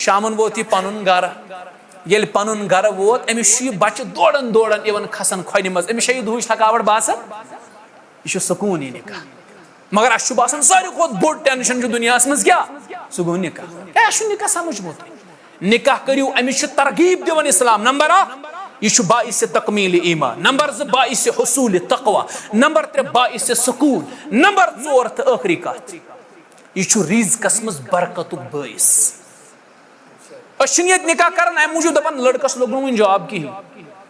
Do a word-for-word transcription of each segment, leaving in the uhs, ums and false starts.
شامن ووت یہِ پنُن گرٕ۔ ییٚلہِ پنُن گرٕ ووت، أمِس چھُ یہِ بچہٕ دوران دوران یِوان کھسان کھۄنہِ منٛز۔ أمِس چھےٚ یہِ دُہٕچ تھکاوٹ باسان؟ یہِ چھُ سکوٗن یہِ نکاح۔ مگر اَسہِ چھُ باسان ساروی کھۄتہٕ بوٚڑ ٹینشن چھُ دُنیاہس منٛز کیٛاہ؟ سُہ گوٚو نکاح۔ ہے، اَسہِ چھُ نکاح سمجھمُت۔ نکاح کٔرِو، أمِس چھُ ترغیب دِوان اسلام۔ نمبر اکھ، یہِ چھُ باعث تکمیل ایمان۔ نمبر زٕ، باعث حصول تقوی۔ نمبر ترٛےٚ، باعث سکوٗن۔ نمبر ژور تہٕ ٲخری کتھ، یہِ چھُ رزقس منٛز برکتُک باعث۔ أسۍ چھِنہٕ ییٚتہِ نکاح کران امہِ موٗجوٗب، دپان لڑکس لوٚگ نہٕ وُنہِ job کِہیٖنۍ۔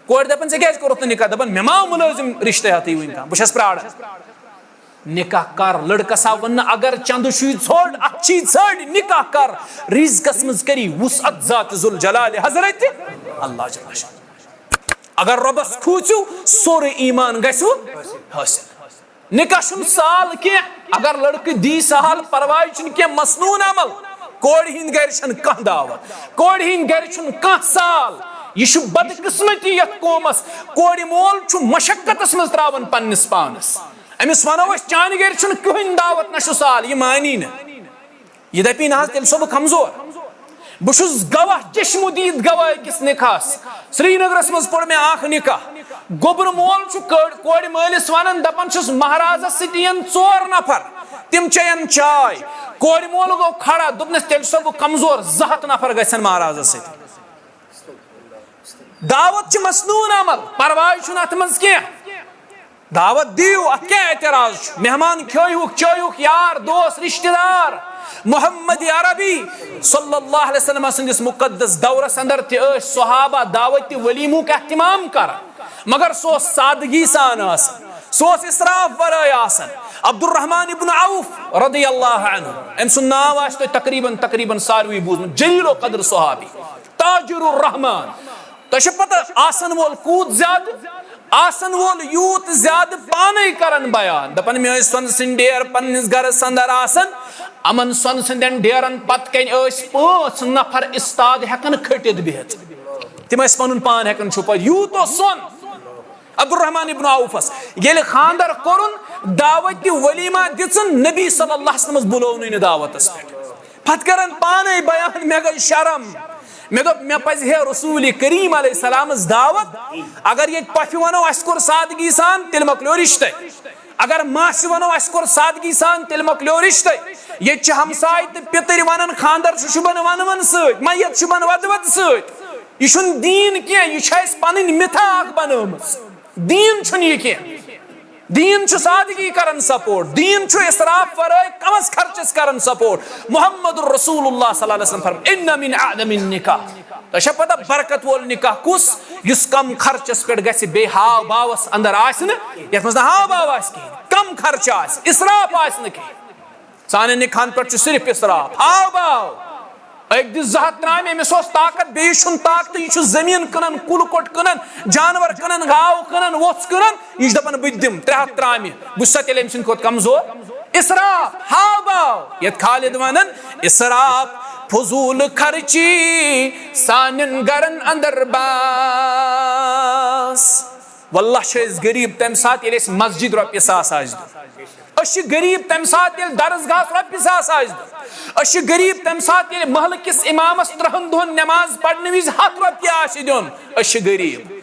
کورِ دپان، "ژےٚ کیازِ کوٚرُتھ نہٕ نکاح؟" دپان، "مےٚ ما آو مُلٲزِم رشتہٕ ہیتھٕے وُنہِ کانٛہہ، بہٕ چھَس پراران۔" نکاح کر، لڑکس آو وننہٕ، اگر چندٕ چھُے ژھوٚٹ، اتھ چھی ژھٔڑ، نکاح کر، رزقس منٛز کری وسعت ذات ذوالجلال حضرت اللہ جل شانہ۔ اگر رۄبس کھوٗژِو، سورُے ایمان گژھِوٕ حٲصِل۔ نکاح چھُنہٕ سہل کینٛہہ، اگر لڑکہٕ دی سہل، پرواے چھُنہٕ کینٛہہ، مسنون عمل۔ کورِ ہِنٛدۍ گرِ چھَنہٕ کانٛہہ دعوت، کورِ ہِنٛدۍ گرِ چھُنہٕ کانٛہہ سہل۔ یہِ چھُ بدقسمتی یتھ قومس، کورِ مول چھُ مشقتس منٛز تراوان پننِس پانس۔ أمِس ونو أسۍ، چانہِ گرِ چھُنہٕ کٕہٕنۍ دعوت، نہ چھُ سہل، یہِ مانی نہٕ۔ یہِ دپی نہ حظ، تیٚلہِ چھُسو بہٕ کمزور۔ بہٕ چھُس گواہ، چشمہٕ دیٖد گواہ أکِس نکاحس۔ سرینگرس منٛز پوٚر مےٚ اکھ نکاح۔ گوٚبرٕ مول چھُ کٔر-، کورِ مٲلِس ونان، دپان چھُس، "مہرازس سۭتۍ یِن ژور نفر، تِم چیٚین چاے۔" کورِ مول گوٚو کھڑا، دوٚپنس، "تیٚلہِ چھُسو بہٕ کمزور، زٕ ہتھ نفر گژھن مہرازس سۭتۍ۔" دعوت چھِ مسنون عمل، پرواے چھُنہٕ اتھ منٛز کینٛہہ۔ دعوت دِیِو، اتھ کیٛاہ اعتراض چھُ؟ مہمان کھیوہُکھ، چیوہُکھ، یار، دوس، رشتہٕ دار۔ محمد عربی صلی اللہ علیہ وسلم سٕنٛدِس مقدس دورس اندر تہِ ٲسۍ صحابہ دعوت تہِ ولیمُک اہتمام کران، مگر سُہ اوس سادگی سان آسان، سُہ اوس اسراف ورٲے آسان۔ عبدالرحمن ابن عوف رضی اللہ عنہ، أمۍ سُنٛد ناو آسہِ تۄہہِ تقریباً، تقریباً ساروٕے بوٗزمُت، جلیل القدر صحابی، تاجر الرحمان۔ تۄہہِ چھِ پتہ، آسن وول کوٗت زیادٕ، آسن وول یوٗت زیادٕ پانے کران بیان، دپان، "مےٚ ٲسۍ سۄنہٕ سٕنٛدۍ ڈیر پننِس گرس اندر آسان، یِمن سۄنہٕ سٕنٛدٮ۪ن ڈیرن پتہٕ کنہِ ٲسۍ پانٛژھ نفر استاد ہٮ۪کان کھٔٹِتھ بِہِتھ، تِم ٲسۍ پنُن پان ہٮ۪کان چھُپٲوِتھ، یوٗت اوس سۄن۔" عبدالرحمن ابن عوفس ییٚلہِ خاندر کوٚرُن، دعوت تہِ ولیمہ دِژٕن، نبی صلی اللہ علیہ وسلمس بُلوونٕے نہٕ دعوتس پٮ۪ٹھ۔ پتہٕ کرن پانے بیان، مےٚ گٔے شرم۔ مےٚ دوٚپ، مےٚ پزِ ہے رسول کریم علیہ السلامس دعوت۔ اگر ییٚتہِ پۄپھِ ونو، "اسہِ کوٚر سادگی سان"، تیٚلہِ مۄکلیو رشتے۔ اگر ماسہِ ونو، "اسہِ کوٚر سادگی سان"، تیٚلہِ مۄکلیو رشتے۔ ییٚتہِ چھِ ہمساے تہٕ پِتٕرۍ ونان، "خاندر چھُ شوٗبان ونوُن سۭتۍ، میت شوٗبان ودوُد سۭتۍ۔" یہِ چھُنہٕ دیٖن کینٛہہ، یہِ چھُ اسہِ پنٕنۍ مِتھا اکھ بنٲومٕژ۔ دیٖن چھُنہٕ یہِ کینٛہہ۔ دیٖن چھُ سادگی کران سپورٹ، دیٖن چھُ اسراف ورٲے کمس خرچس کران سپورٹ۔ محمد رسول اللہ صلی اللہ علیہ وسلم فرموو، "ان من اعظم النکاح"۔ تۄہہِ چھا پتہ برکت وول نکاح کُس؟ یُس کم خرچس پٮ۪ٹھ گژھِ، بیٚیہِ ہاو باوس اندر آسہِ نہٕ، یتھ منٛز نہٕ ہاو باو آسہِ کِہیٖنۍ، کم خرچہ آسہِ، اسراف آسہِ نہٕ کِہیٖنۍ۔ سانٮ۪ن نکاحن پٮ۪ٹھ چھُ صرف اسراف، ہاو باو۔ أکۍ دِژ زٕ ہتھ ترامہِ، أمِس اوس طاقت، بیٚیِس چھُنہٕ طاقت، یہِ چھُ زٔمیٖن کٕنان، کُل کوٚٹ کٕنان، جانور کٕنان، گاو کٕنان، وۄژھ کٕنان، یہِ چھُ دپان، "بہٕ تہِ دِمہٕ ترٛےٚ ہتھ ترامہِ، بہٕ چھُسا تیٚلہِ أمۍ سٕنٛدِ کھۄتہٕ کمزور؟" اسراف، ہاو باو، یتھ خالد ونان، اسراف، فضول خرچی سانٮ۪ن گرن اندر باس۔ واللہ چھِ أسۍ غریب تمہِ ساتہٕ، ییٚلہِ اَسہِ مسجد رۄپیہِ ساس آسہِ دیُن۔ أسۍ چھِ غریب تمہِ ساتہٕ، ییٚلہِ درسگاہس رۄپیہِ ساس آسہِ دیُن۔ أسۍ چھِ غریب تمہِ ساتہٕ، ییٚلہِ محلہٕ کِس امامس ترٛہن دۄہن نماز پرنہٕ وِزِ ہتھ رۄپیہِ آسہِ دیُن۔ أسۍ چھِ غریب۔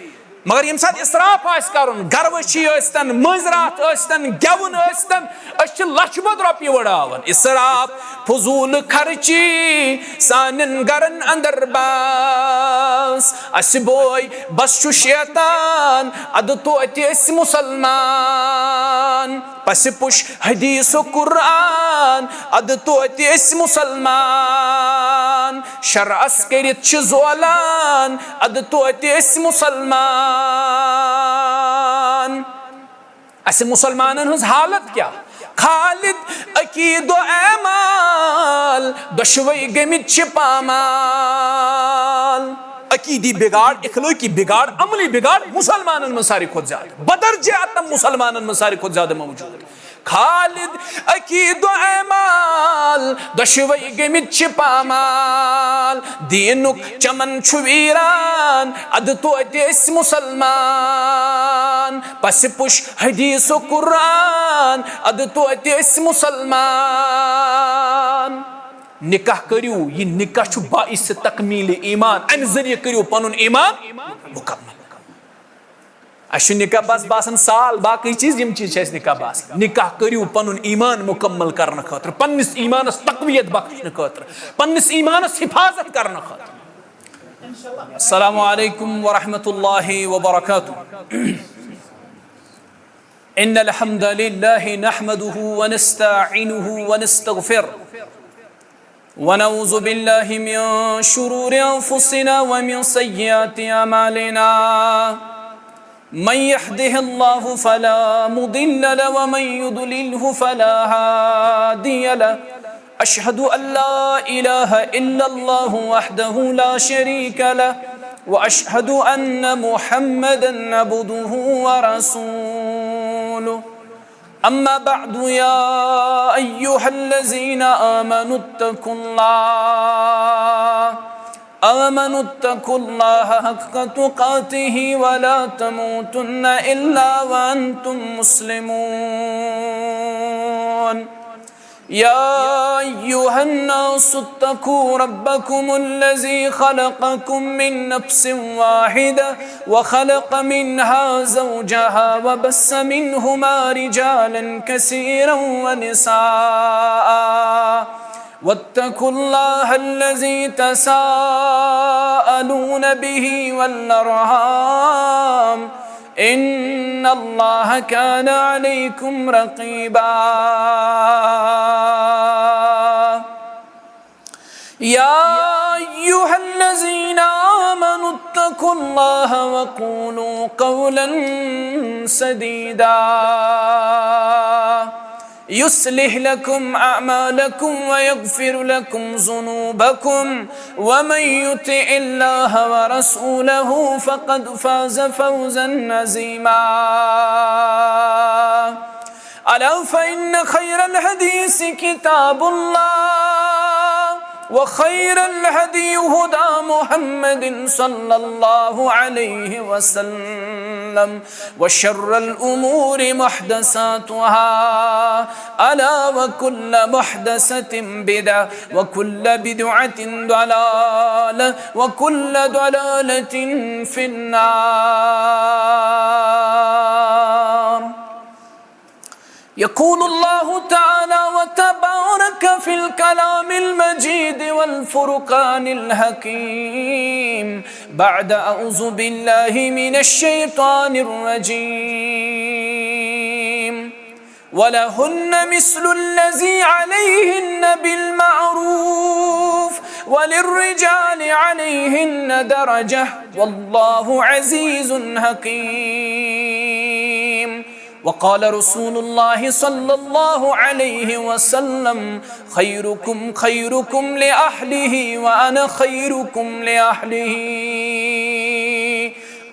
مگر ییٚمہِ ساتہٕ اسراف آسہِ کرُن، گروٕچھی ٲسۍتن، مٲنٛزِ راتھ ٲسۍتن، گٮ۪وُن ٲسۍتن، أسۍ چھِ لچھِ بوٚد رۄپیہِ وٕڑاوان۔ اسراف، فضول خرچی سانٮ۪ن گرن اندر باس۔ اسہِ بوے بس چھُ شیطان، ادٕ توتہِ أسۍ مسلمان۔ پسہِ پُش حدیث و قرآن، ادٕ توتہِ أسۍ مسلمان۔ شرعس کٔرِتھ چھِ زولان، ادٕ توتہِ أسۍ مسلمان۔ اسہِ مسلمانن ہٕنٛز حالت کیٛاہ؟ خالد، عقیدٕ و اعمال دۄشوے گٔمٕتۍ چھِ پامال۔ عقیدی بگاڑ، اخلٲقی بگاڑ، عملی بگاڑ مسلمانن منٛز ساروی کھۄتہٕ زیادٕ، بدرجہ اتم مسلمانن منٛز ساروی کھۄتہٕ زیادٕ موجود۔ خالد، عقیدٕ و اعمال دۄشوے گٔمٕتۍ چھِ پامال۔ دیٖنُک چمن چھُ ویران، ادٕ توتہِ أسۍ مسلمان۔ پسہِ پُش حدیث و قرآن، ادٕ توتہِ أسۍ مسلمان۔ نکاح کٔرِو، یہِ نکاح چھُ باعث تکمیل ایمان، امہِ ذٔریعہٕ کٔرِو پنُن ایمان مکمل۔ اسہِ چھُ نکاح بس باسان سال، باقٕے چیٖز، یِم چیٖز چھِ اسہِ نکاح باسان۔ نکاح کٔرِو پنُن ایمان مکمل کرنہٕ خٲطرٕ، پننِس ایمانس تقویت بخشنہٕ خٲطرٕ، پننِس ایمانس حفاظت کرنہٕ خٲطرٕ۔ السلام علیکم ورحمۃ اللہ وبرکاتہ۔ إن الحمد لله نحمده ونستعينه ونستغفره، ونعوذ بالله من شرور أنفسنا ومن سيئات أعمالنا. من يهده الله فلا مضل له، ومن يضلله فلا هادي له. أشهد أن لا إله إلا الله وحده لا شريك له، وأشهد أن محمدا عبده ورسوله. أما بعد، يا أيها الذين آمنوا اتقوا الله، آمنوا اتقوا الله حق تقاته ولا تموتن إلا وأنتم مسلمون. يا أيها الناس اتقوا ربكم الذي خلقكم من نفس واحدة وخلق منها زوجها وبث منهما رجالا كثيرا ونساء، واتقوا الله الذي تساءلون به والأرحام، إن الله كان عليكم رقيبا. يا أيها الذين آمنوا اتقوا الله وقولوا قولا سديدا، يصلح لكم أعمالكم ويغفر لكم ذنوبكم، ومن يطع الله ورسوله فقد فاز فوزا عظيما. ألا فإن خير الحديث كتاب الله، وخير الهدي هدى محمد صلى الله عليه وسلم، وشر الأمور محدثاتها، ألا وكل محدثة بدعة، وكل بدعة ضلالة، وكل ضلالة في النار. يقول الله تعالى وتبارك في الكلام المجيد والفرقان الحكيم بعد أعوذ بالله من الشيطان الرجيم: ولهن مثل الذي عليهن بالمعروف وللرجال عليهن درجة والله عزيز حكيم. وقال رسول الله صلى الله عليه وسلم: خيركم خيركم لأهله وأنا خيركم لأهله،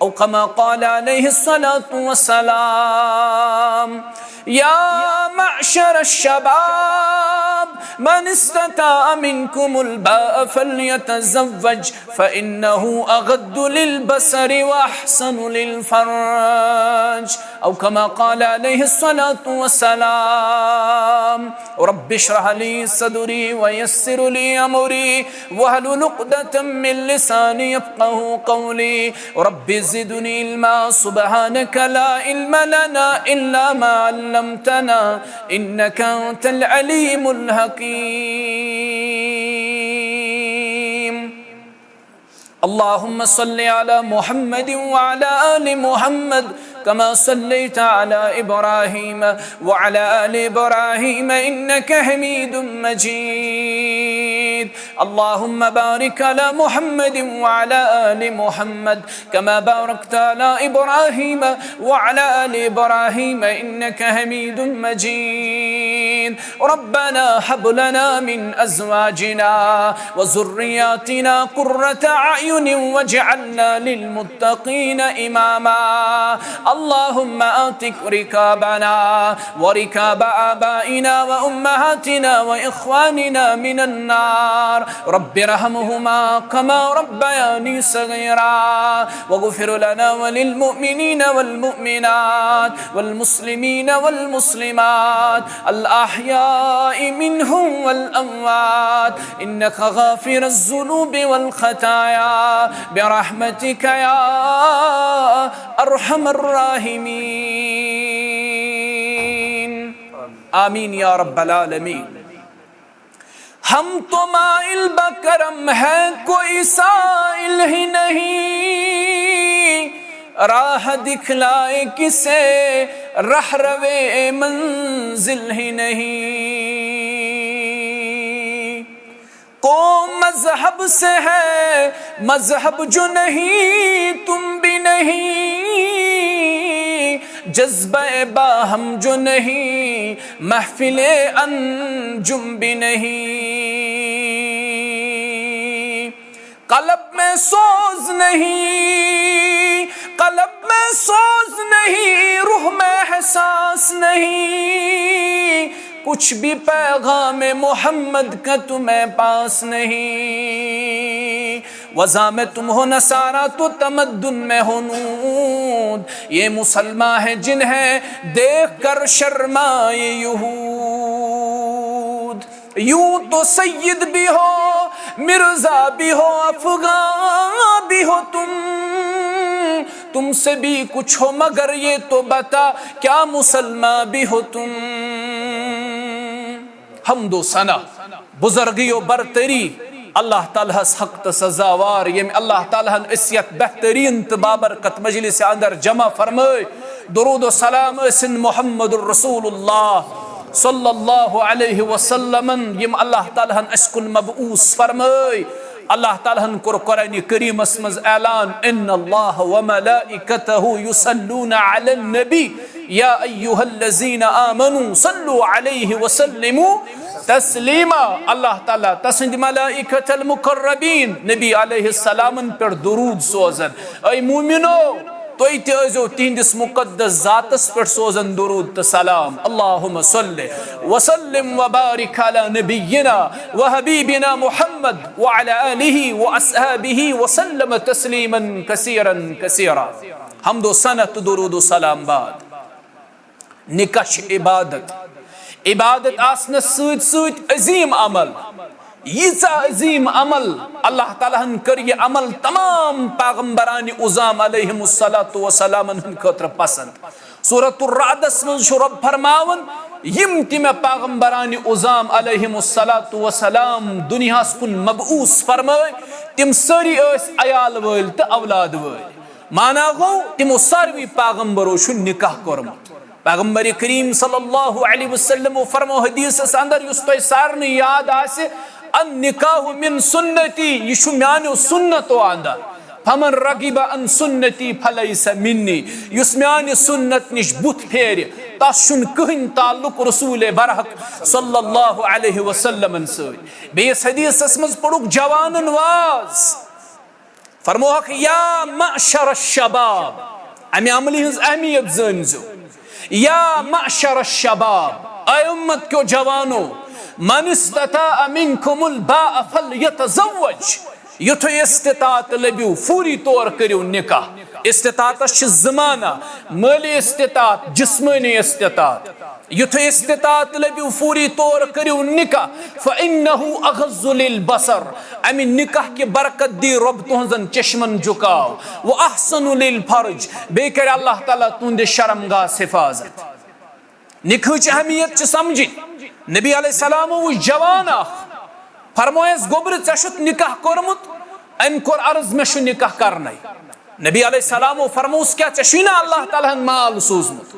أو كما قال عليه الصلاة والسلام. يا معشر الشباب، من استطاع منكم الباءة فليتزوج، فإنه أغض للبصر وأحصن للفرج، أو كما قال عليه الصلاة والسلام. رب اشرح لي صدري ويسر لي أمري واحلل عقدة من لساني يفقهوا قولي. رب زدني علما، سبحانك لا علم لنا إلا ما علمتنا، إنك أنت العليم الحكيم. اللهم صل على محمد وعلى آل محمد كما صليت على إبراهيم وعلى آل إبراهيم إنك حميد مجيد. اللهم بارك على محمد وعلى آل محمد كما باركت على إبراهيم وعلى آل إبراهيم إنك حميد مجيد. ربنا هب لنا من أزواجنا وذرياتنا قرة أعين واجعلنا للمتقين إماما. اللهم أعتق رقابنا ورقاب آبائنا وأمهاتنا وإخواننا من النار. رب ارحمهما كما ربياني صغيرا، واغفر لنا وللمؤمنين والمؤمنات والمسلمين والمسلمات الأحياء منهم والأموات، إنك غافر الذنوب والخطايا، برحمتك يا أرحم الراحمين. آمين يا رب العالمين. ہم تو مائل بہ کرم ہے، کوئی سائل ہی نہیں، راہ دکھلائے کسے، رہ روے منزل ہی نہیں۔ قوم مذہب سے ہے، مذہب جو نہیں، تم بھی نہیں، جذبہ باہم جو نہیں، محفل انجم بھی نہیں۔ قلب میں سوز نہیں، قلب میں سوز نہیں، روح میں احساس نہیں، کچھ بھی پیغام محمد کا تمہیں پاس نہیں۔ وضع میں تم ہو نصارا تو تمدن میں ہنود، یہ مسلمان ہیں جنہیں دیکھ کر شرمائے یہود۔ یوں تو سید بھی ہو، مرزا بھی ہو، افغان بھی ہو تم، تم سے بھی کچھ ہو، مگر یہ تو بتا، کیا مسلمان بھی ہو تم؟ حمد و ثنا، بزرگی و برتری اللہ تعالیٰ ہس حق تہٕ سزاوار، ییٚمۍ اللہ تعالیٰ ہن أسۍ یتھ بہترین تہٕ بابرکت مجلس اندر جمع فرمٲے۔ درود و سلام ٲسِن محمد رسول اللہ صلی اللہ علیہ وسلمن، یِم اللہ تعالیٰ ہن اسہِ کُن مبعوث فرمٲے۔ اللہ تعالیٰ ہن کوٚر قرآن کریمس منٛز اعلان، ان اللہ و ملائکتہ یصلون علی النبی، یا ایھا الذین آمنوا صلوا علیہ وسلموا تسلیما۔ اللہ تعالیٰ تسٕنٛدۍ ملائکۃ المقربین نبی علیہ السلامن پٮ۪ٹھ درود سوزن۔ اے مومنو، تُہۍ تہِ ٲسۍزیو تِہنٛدِس مقدس ذاتس پٮ۪ٹھ سوزان درود تہٕ سلام۔ اللہم صل وسلم وبارک علی نبینا وحبیبنا محمد وعلی آلہ واصحابہ وسلم تسلیما کثیرا کثیرا۔ حمد و ثنا تہٕ درود و سلام بعد۔ نکاح چھِ عبادت۔ عبادت آسنس سۭتۍ سۭتۍ عظیم عمل۔ ییٖژاہ عظیم عمل، اللہ تعالیٰ ہن کٔر یہِ عمل تمام پیغمبرانِ عظام علیہم الصلوۃ والسلامن ہٕنٛدِ خٲطرٕ پسند۔ سورۃ الرعدس منٛز چھُ رۄب فرماوان، یِم تہِ مےٚ پیغمبرانِ عظام علیہم الصلوۃ والسلام دُنیاہس کُن مبعوث فرمٲے، تِم سٲری ٲسۍ عیال وٲلۍ تہٕ اولاد وٲلۍ۔ معنی گوٚو، تِمو ساروٕے پیغمبرو چھُ نکاح کوٚرمُت۔ پیغمبر کریم صلی اللہ علیہ وسلم فرمو حدیثس اندر، یُس تۄہہِ سارنٕے یاد آسہِ، النکاح من سنتی، یہِ چھُ میانیو سنتو اندر۔ فمن رغب عن سنتی فلیس منی، یُس میانہِ سنت نِش بُتھ پھیرِ، تس چھُنہٕ کٕہٕنۍ تعلق رسول برحق صلی اللہ علیہ وسلمن سۭتۍ۔ بیٚیِس حدیثس منٛز پوٚرُکھ جوانن واز، فرموہکھ، یا معشر الشباب، امہِ عملہِ ہٕنٛز اہمیت زٲنۍزیو۔ یا معشر الشباب، اے امت کیو جوانو، من استطاع منکم الباء فلیتزوج، یُتھُے استطاعت لٔبِو فوری طور کٔرِو نکاح۔ استطاعتس چھِ زٕ معنی، مٲلی استطاعت، جسمٲنی استطاعت۔ یُتھُے استطاعت لٔبِو فوری طور کٔرِو نکاح، فإنه أغض للبصر، امہِ نکاح کہِ برکت دی رۄب تُہنٛزن چشمن جُکاو، وأحصن للفرج، بیٚیہِ کرِ اللہ تعالیٰ تُہنٛدِ شرمگاہس حفاظت۔ نکاحٕچ اہمیت چھِ سمجھِنۍ۔ نبی علیہ السلامو وُچھ جوان اکھ، فرمویس، گوٚبرٕ، ژےٚ چھُتھ نکاح کوٚرمُت؟ أمۍ کوٚر عرض، مےٚ چھُ نکاح کرنے۔ نبی علیہ السلامو فرموس، کیٛاہ ژےٚ چھُے نا اللہ تعالیٰ ہن مال سوٗزمُت؟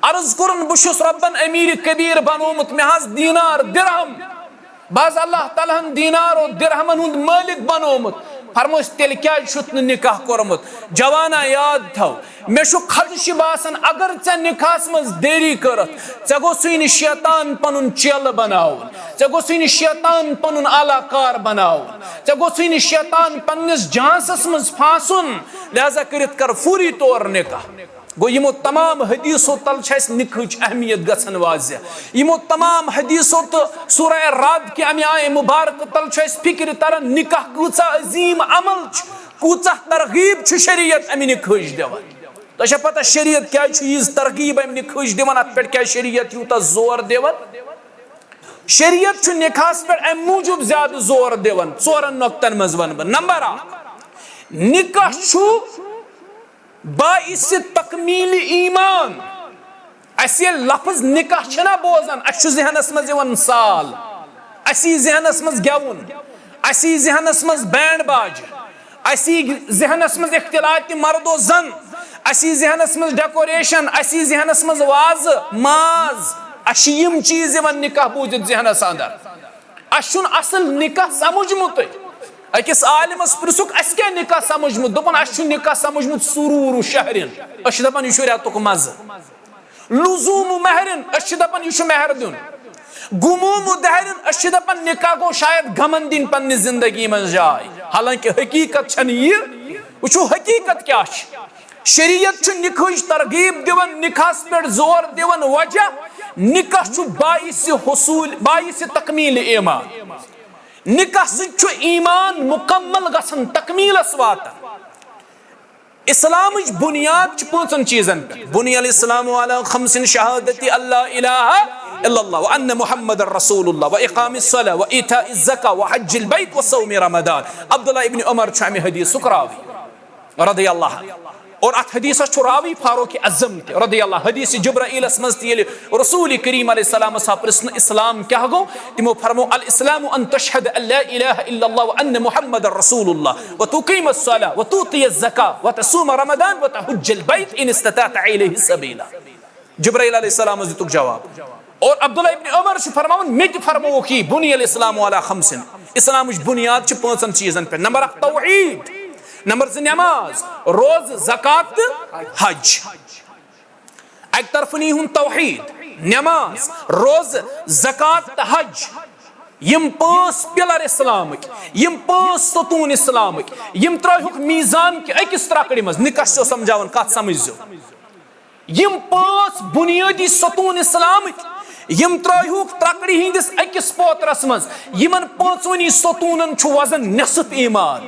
عرض کوٚرُن، بہٕ چھُس رۄبن امیر کبیر بنومُت، مےٚ حظ دینار درہم، بہٕ حظ اللہ تعالیٰ ہن دینار و درہمن ہُنٛد مٲلِک بنومُت۔ فرموس، تیٚلہِ کیٛازِ چھُتھ نہٕ نکاح کوٚرمُت؟ جوانا، یاد تھاو، مےٚ چھُ خدشہِ باسان، اگر ژےٚ نکاحس منٛز دیری کٔرٕتھ، ژےٚ گوٚژھُے نہٕ شیطان پنُن چیلہٕ بناوُن، ژےٚ گوٚژھُے نہٕ شیطان پنُن آلہ کار بناوُن، ژےٚ گوٚژھُے نہٕ شیطان پننِس جانسس منٛز پھاسُن، لہذا کٔرِتھ کر فوری طور نکاح۔ گوٚو، یِمو تمام حدیثو تل چھِ اَسہِ نکاحٕچ اہمیت گژھان واضح۔ یِمو تمام حدیثو تہٕ سورہ رعد کہِ اَمہِ آیہِ مبارکہٕ تل چھُ اَسہِ فکرِ تران نکاح کۭژاہ عظیٖم عمل چھُ، کۭژاہ ترغیب چھُ شریعت اَمہِ نکاحٕچ دِوان۔ تۄہہِ چھا پتہ شریعت کیازِ چھُ ییٖژ ترغیب اَمہِ نکاحٕچ دِوان؟ اَتھ پٮ۪ٹھ کیازِ شریعت یوٗتاہ زور دِوان؟ شریعت چھُ نکاحس پٮ۪ٹھ اَمہِ موٗجوٗب زیادٕ زور دِوان۔ ژورن نۄقطن منٛز وَنہٕ بہٕ۔ نمبر اکھ، نکاح چھُ باعث تکمیل ایمان۔ اَسہِ ییٚلہِ لفظ نکاح چھِنہ بوزان، اَسہِ چھُ ذہنس منٛز یِوان سال، اَسہِ یی ذہنس منٛز گٮ۪وُن، اَسہِ یی ذہنس منٛز بینڈ باجہِ، اَسہِ یی ذہنس منٛز اختلاط مرد و زن، اَسہِ یی ذہنس منٛز ڈیکوریشن، اَسہِ یی ذہنس منٛز وازٕ، ماز۔ اَسہِ چھِ یِم چیٖز یِوان نکاح بوٗزِتھ ذہنس اندر۔ اَسہِ چھُنہٕ اصل نکاح سمجھمُتٕے۔ أکِس عالمس پرژھُکھ، "اَسہِ کیٛاہ نکاح سمجھمُت؟" دوٚپُن، "اَسہِ چھُ نکاح سمجھمُت سرور و شہرین۔" أسۍ چھِ دپان، "یہِ چھُ رٮ۪تُک مزٕ۔" لزوم مہرن، أسۍ چھِ دپان یہِ چھُ مہر دیُن۔ گموم دہرن، أسۍ چھِ دپان نکاح گوٚو شاید غمن دِنۍ پننہِ زندگی منٛز جاے، حالانکہ حقیقت چھنہٕ یہِ۔ وٕچھِو حقیقت کیٛاہ چھِ۔ شریعت چھُ نکاحٕچ ترغیب دِوان، نکاحس پٮ۪ٹھ زور دِوان، وجہ نکاح چھُ باعث حصول، باعث تکمیل ایمان۔ نکاح سۭتۍ چھُ ایمان مکمل گژھان، تکمیلس واتان۔ اسلامٕچ بنیاد چھِ پانٛژن چیٖزن پٮ۪ٹھ۔ بنی الاسلام علی خمس، شہادت اللہ الہ الا اللہ و ان محمد رسول اللہ و اقام الصلاة و ایتاء الزکاة و حج البیت و صوم رمضان۔ عبداللہ ابن عمر چھُ امہِ حدیثُک راوی رضی اللہ عنہ۔ اور اتھ حدیثس چھُ راوی فاروق اعظم تہِ رضی اللہ، حدیث جبرائیلس منٛز تہِ ییٚلہِ رسول کریم علیہ السلام سا پرژھنہٕ اسلام کیٛاہ گوٚو، تِمو فرمو، الاسلام ان تشہد ان لا الہ الا اللہ و ان محمد رسول اللہ و تقیم الصلاة و تؤتی الزکاة و تصوم رمضان و تحج البیت ان استطعت الیہ سبیلا۔ جبرائیل علیہ السلام دِتُکھ جواب۔ اور عبداللہ ابن عمر چھُ فرماوان، مےٚ تہِ فرمووُکھ یی، بنی الاسلام علی خمسن، اسلامٕچ بنیاد چھِ پانٛژن چیٖزن پٮ۪ٹھ۔ نمبر اکھ توحید، نمبر زٕ نماز، روزٕ، زکوٰۃ تہٕ حج۔ اکہِ طرفہٕ نی ہُن توحید، نماز، روزٕ، زکوٰۃ تہٕ حج۔ یِم پانٛژھ پلر اسلامٕکۍ، یِم پانٛژھ ستوٗن اسلامٕکۍ، یِم ترٲوہُکھ میزان کہِ أکِس ترکڑِ منٛز۔ نکاح چھُسو سمجھاوان، کتھ سمجھزیو۔ یِم پانٛژھ بنیٲدی ستوٗن اسلامٕکۍ، یِم ترٲوہُکھ ترکڑِ ہٕنٛدِس أکِس پوترس منٛز۔ یِمن پانٛژوٕنی ستوٗنن چھُ وزن نصف ایمان۔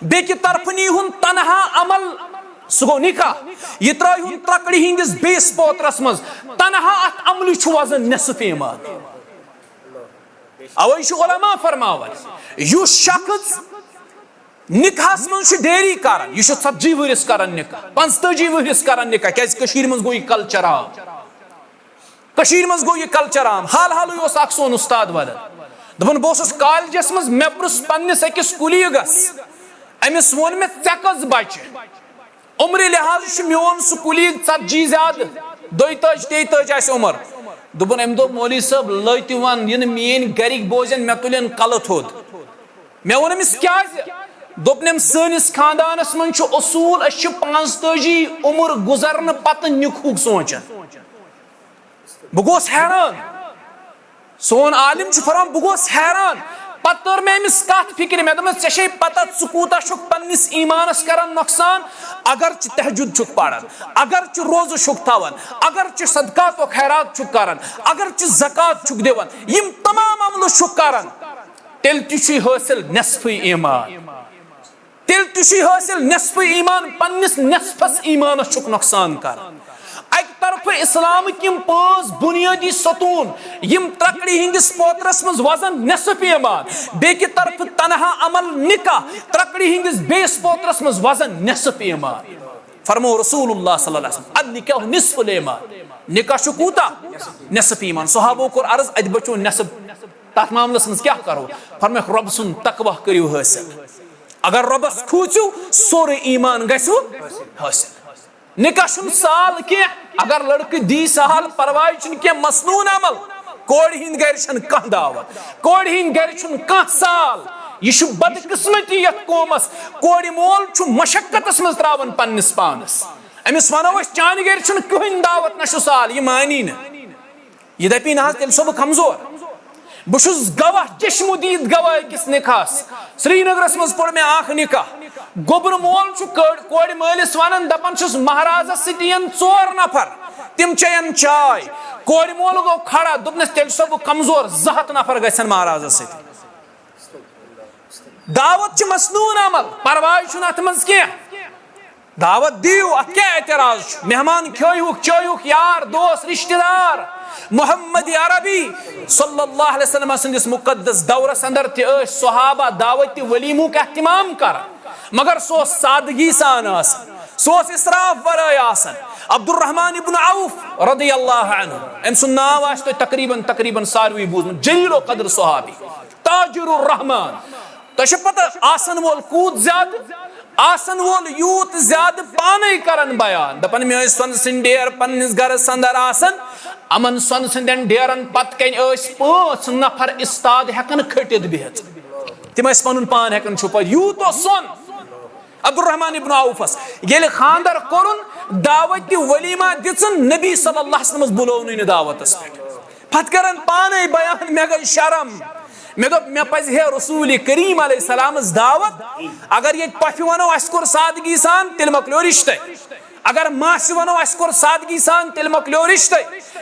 بیٚکہِ طرفہٕ نی ہُن تنہا عمل، سُہ گوٚو نکاح۔ یہِ ترٲوہُن ترکڑِ ہٕنٛدِس بیٚیِس پوترس منٛز۔ تنہا اتھ عملہِ چھُ وزن نصف ایمان۔ اوے چھُ علماء فرماوان، یُس شخص نکاحس منٛز چھُ دیری کران، یہِ چھُ ژتجی ؤرِس کران نکاح، پنٛژتٲجی ؤرِس کران نکاح، کیازِ کٔشیٖرِ منٛز گوٚو یہِ کلچر عام۔ کٔشیٖرِ منٛز گوٚو یہِ کلچر عام۔ حال حالٕے اوس اکھ سون استاد ونان، دوٚپُن، بہٕ اوسُس کالجس منٛز، مےٚ پرُژھ پننِس أکِس کُلیٖگس، أمِس ووٚن مےٚ، "ژےٚ کٔژ بچہِ؟" عمرِ لحاظ چھُ میون سُہ کُلیٖگ ژتجی زیادٕ، دۄیتٲجۍ تیتٲجۍ آسہِ عمر۔ دوٚپُن، أمۍ دوٚپ، "مولوی صٲب، لٔتۍ وَن، یِنہٕ میٲنۍ گرِکۍ بوزن، مےٚ تُلن کلہٕ تھوٚد۔" مےٚ ووٚن أمِس، "کیازِ؟" دوٚپُن، "أمۍ سٲنِس خاندانس منٛز چھُ اصوٗل، أسۍ چھِ پانٛژتٲجی عمر گُزرنہٕ پتہٕ نِکہُک سونٛچان۔" بہٕ گوس حیران۔ سون عالم چھُ فرماوان، بہٕ گوس حیران۔ پتہٕ تٔر مےٚ أمِس کتھ فکرِ، مےٚ دوٚپمَس، "ژےٚ چھے پتہ ژٕ کوٗتاہ چھُکھ پننِس ایمانس کران نۄقصان؟ اگرچہِ تہجد چھُکھ پران، اگرچہِ روزٕ چھُکھ تھاوان، اگرچہِ صدقات و خیرات چھُکھ کران، اگرچہِ زکوٰۃ چھُکھ دِوان، یِم تمام عملہٕ چھُکھ کران، تیٚلہِ تہِ چھُے حٲصِل نصفٕے ایمان۔" تیٚلہِ تہِ چھُے حٲصِل نصفٕے ایمان، پننِس نصفس ایمانس چھُکھ نۄقصان کران۔ اکہِ طرفہٕ اسلامٕکۍ یِم پانٛژھ بنیٲدی ستوٗن، یِم ترکڑِ ہٕنٛدِس پوترس منٛز وزن نصف ایمان، بیٚکہِ طرفہٕ تنہا عمل نکاح، ترکڑِ ہٕنٛدِس بیٚیِس پوترس منٛز وزن نصف ایمان۔ فرمو رسول اللہ صلی اللہ علیہ وسلم، "النکاح نصف الایمان۔" نکاح چھُ کوٗتاہ؟ نصف ایمان۔ صحابو کوٚر عرض، "اتہِ بچو نصف، تتھ معاملس منٛز کیٛاہ کرو؟" فرمٲیکھ، "رۄب سُنٛد تقویٰ کٔرِو حٲصِل۔" اگر رۄبس کھوٗژِو، سورُے ایمان گژھِوٕ حٲصِل۔ نکاح چھُنہٕ سال کینٛہہ، اگر لڑکہٕ دی سال، پرواے چھُنہٕ کینٛہہ، مسنون عمل۔ کورِ ہِنٛدِ گرِ چھَنہٕ کانٛہہ دعوت، کورِ ہِنٛدِ گرِ چھُنہٕ کانٛہہ سال۔ یہِ چھُ بدقسمتی یتھ قومس، کورِ مول چھُ مشقتس منٛز تراوان پننِس پانس۔ أمِس ونو أسۍ، "چانہِ گرِ چھُنہٕ کٕہٕنۍ دعوت، نہ چھُ سال"، یہِ مانی نہٕ۔ یہِ دپی، "نہ حظ، تیٚلہِ چھُسو بہٕ کمزور۔" بہٕ چھُس گواہ، چشمہٕ دیٖد گواہ أکِس نکاحس۔ سرینگرس منٛز پوٚر مےٚ اکھ نکاح۔ گوٚبرٕ مول چھُ کٔر-، کورِ مٲلِس ونان، دپان چھُس، مہرازس سۭتۍ یِن ژور نفر، تِم چیٚین چاے۔ کورِ مول گوٚو کھڑا، دوٚپنس، تیٚلہِ چھُسو بہٕ کمزور، زٕ ہتھ نفر گژھن مہرازس سۭتۍ۔ دعوت چھِ مسنون عمل، پرواے چھُنہٕ اتھ منٛز کینٛہہ۔ دعوت دِیِو، اتھ کیٛاہ اعتراض چھُ؟ مہمان کھیٲیہُکھ، چٲیہُکھ، یار، دوس، رشتہٕ دار۔ محمد عربی صلی اللہ علیہ وسلم سٕنٛدِس مقدس دورس اندر تہِ ٲسۍ صحابہ دعوت تہِ ولیمُک اہتمام کران، مگر سُہ اوس سادگی سان آسان، سُہ اوس اسراف ورٲے آسان۔ عبدالرحمن ابن عوف رضی اللہ عنہ، أمۍ سُنٛد ناو آسہِ تۄہہِ تقریباً، تقریباً ساروٕے بوٗزمُت، جلیل القدر صحابی، تاجر الرحمان۔ تۄہہِ چھِ پتہ، آسن وول کوٗت زیادٕ، آسن وول یوٗت زیادٕ پانے کران بیان، دپان، مےٚ ٲسۍ سۄنہٕ سٕنٛدۍ ڈیر پننِس گرس اندر آسان، یِمن سۄنہٕ سٕنٛدٮ۪ن ڈیرن پتہٕ کنہِ ٲسۍ پانٛژھ نفر استاد ہٮ۪کان کھٔٹِتھ بِہِتھ، تِم ٲسۍ پنُن پان ہٮ۪کان چھُپٲوِتھ، یوٗت اوس سۄن۔ عبدالرحمان ابن عوفس ییٚلہِ خانٛدر کوٚرُن، دعوت تہِ ولیمہ دِژٕن، نبی صلی اللہ علیہ وسلمس بُلوونٕے نہٕ دعوتس پٮ۪ٹھ۔ پتہٕ کرن پانے بیان، مےٚ گٔے شرم۔ مےٚ دوٚپ، مےٚ پزِ ہے رسول کریم علیہ السلامس دعوت۔ اگر ییٚتہِ پۄپھِ ونو، اسہِ کوٚر سادگی سان، تیٚلہِ مۄکلیو رشتے۔ اگر ماسہِ ونو، اسہِ کوٚر سادگی سان، تیٚلہِ مۄکلیو رشتے۔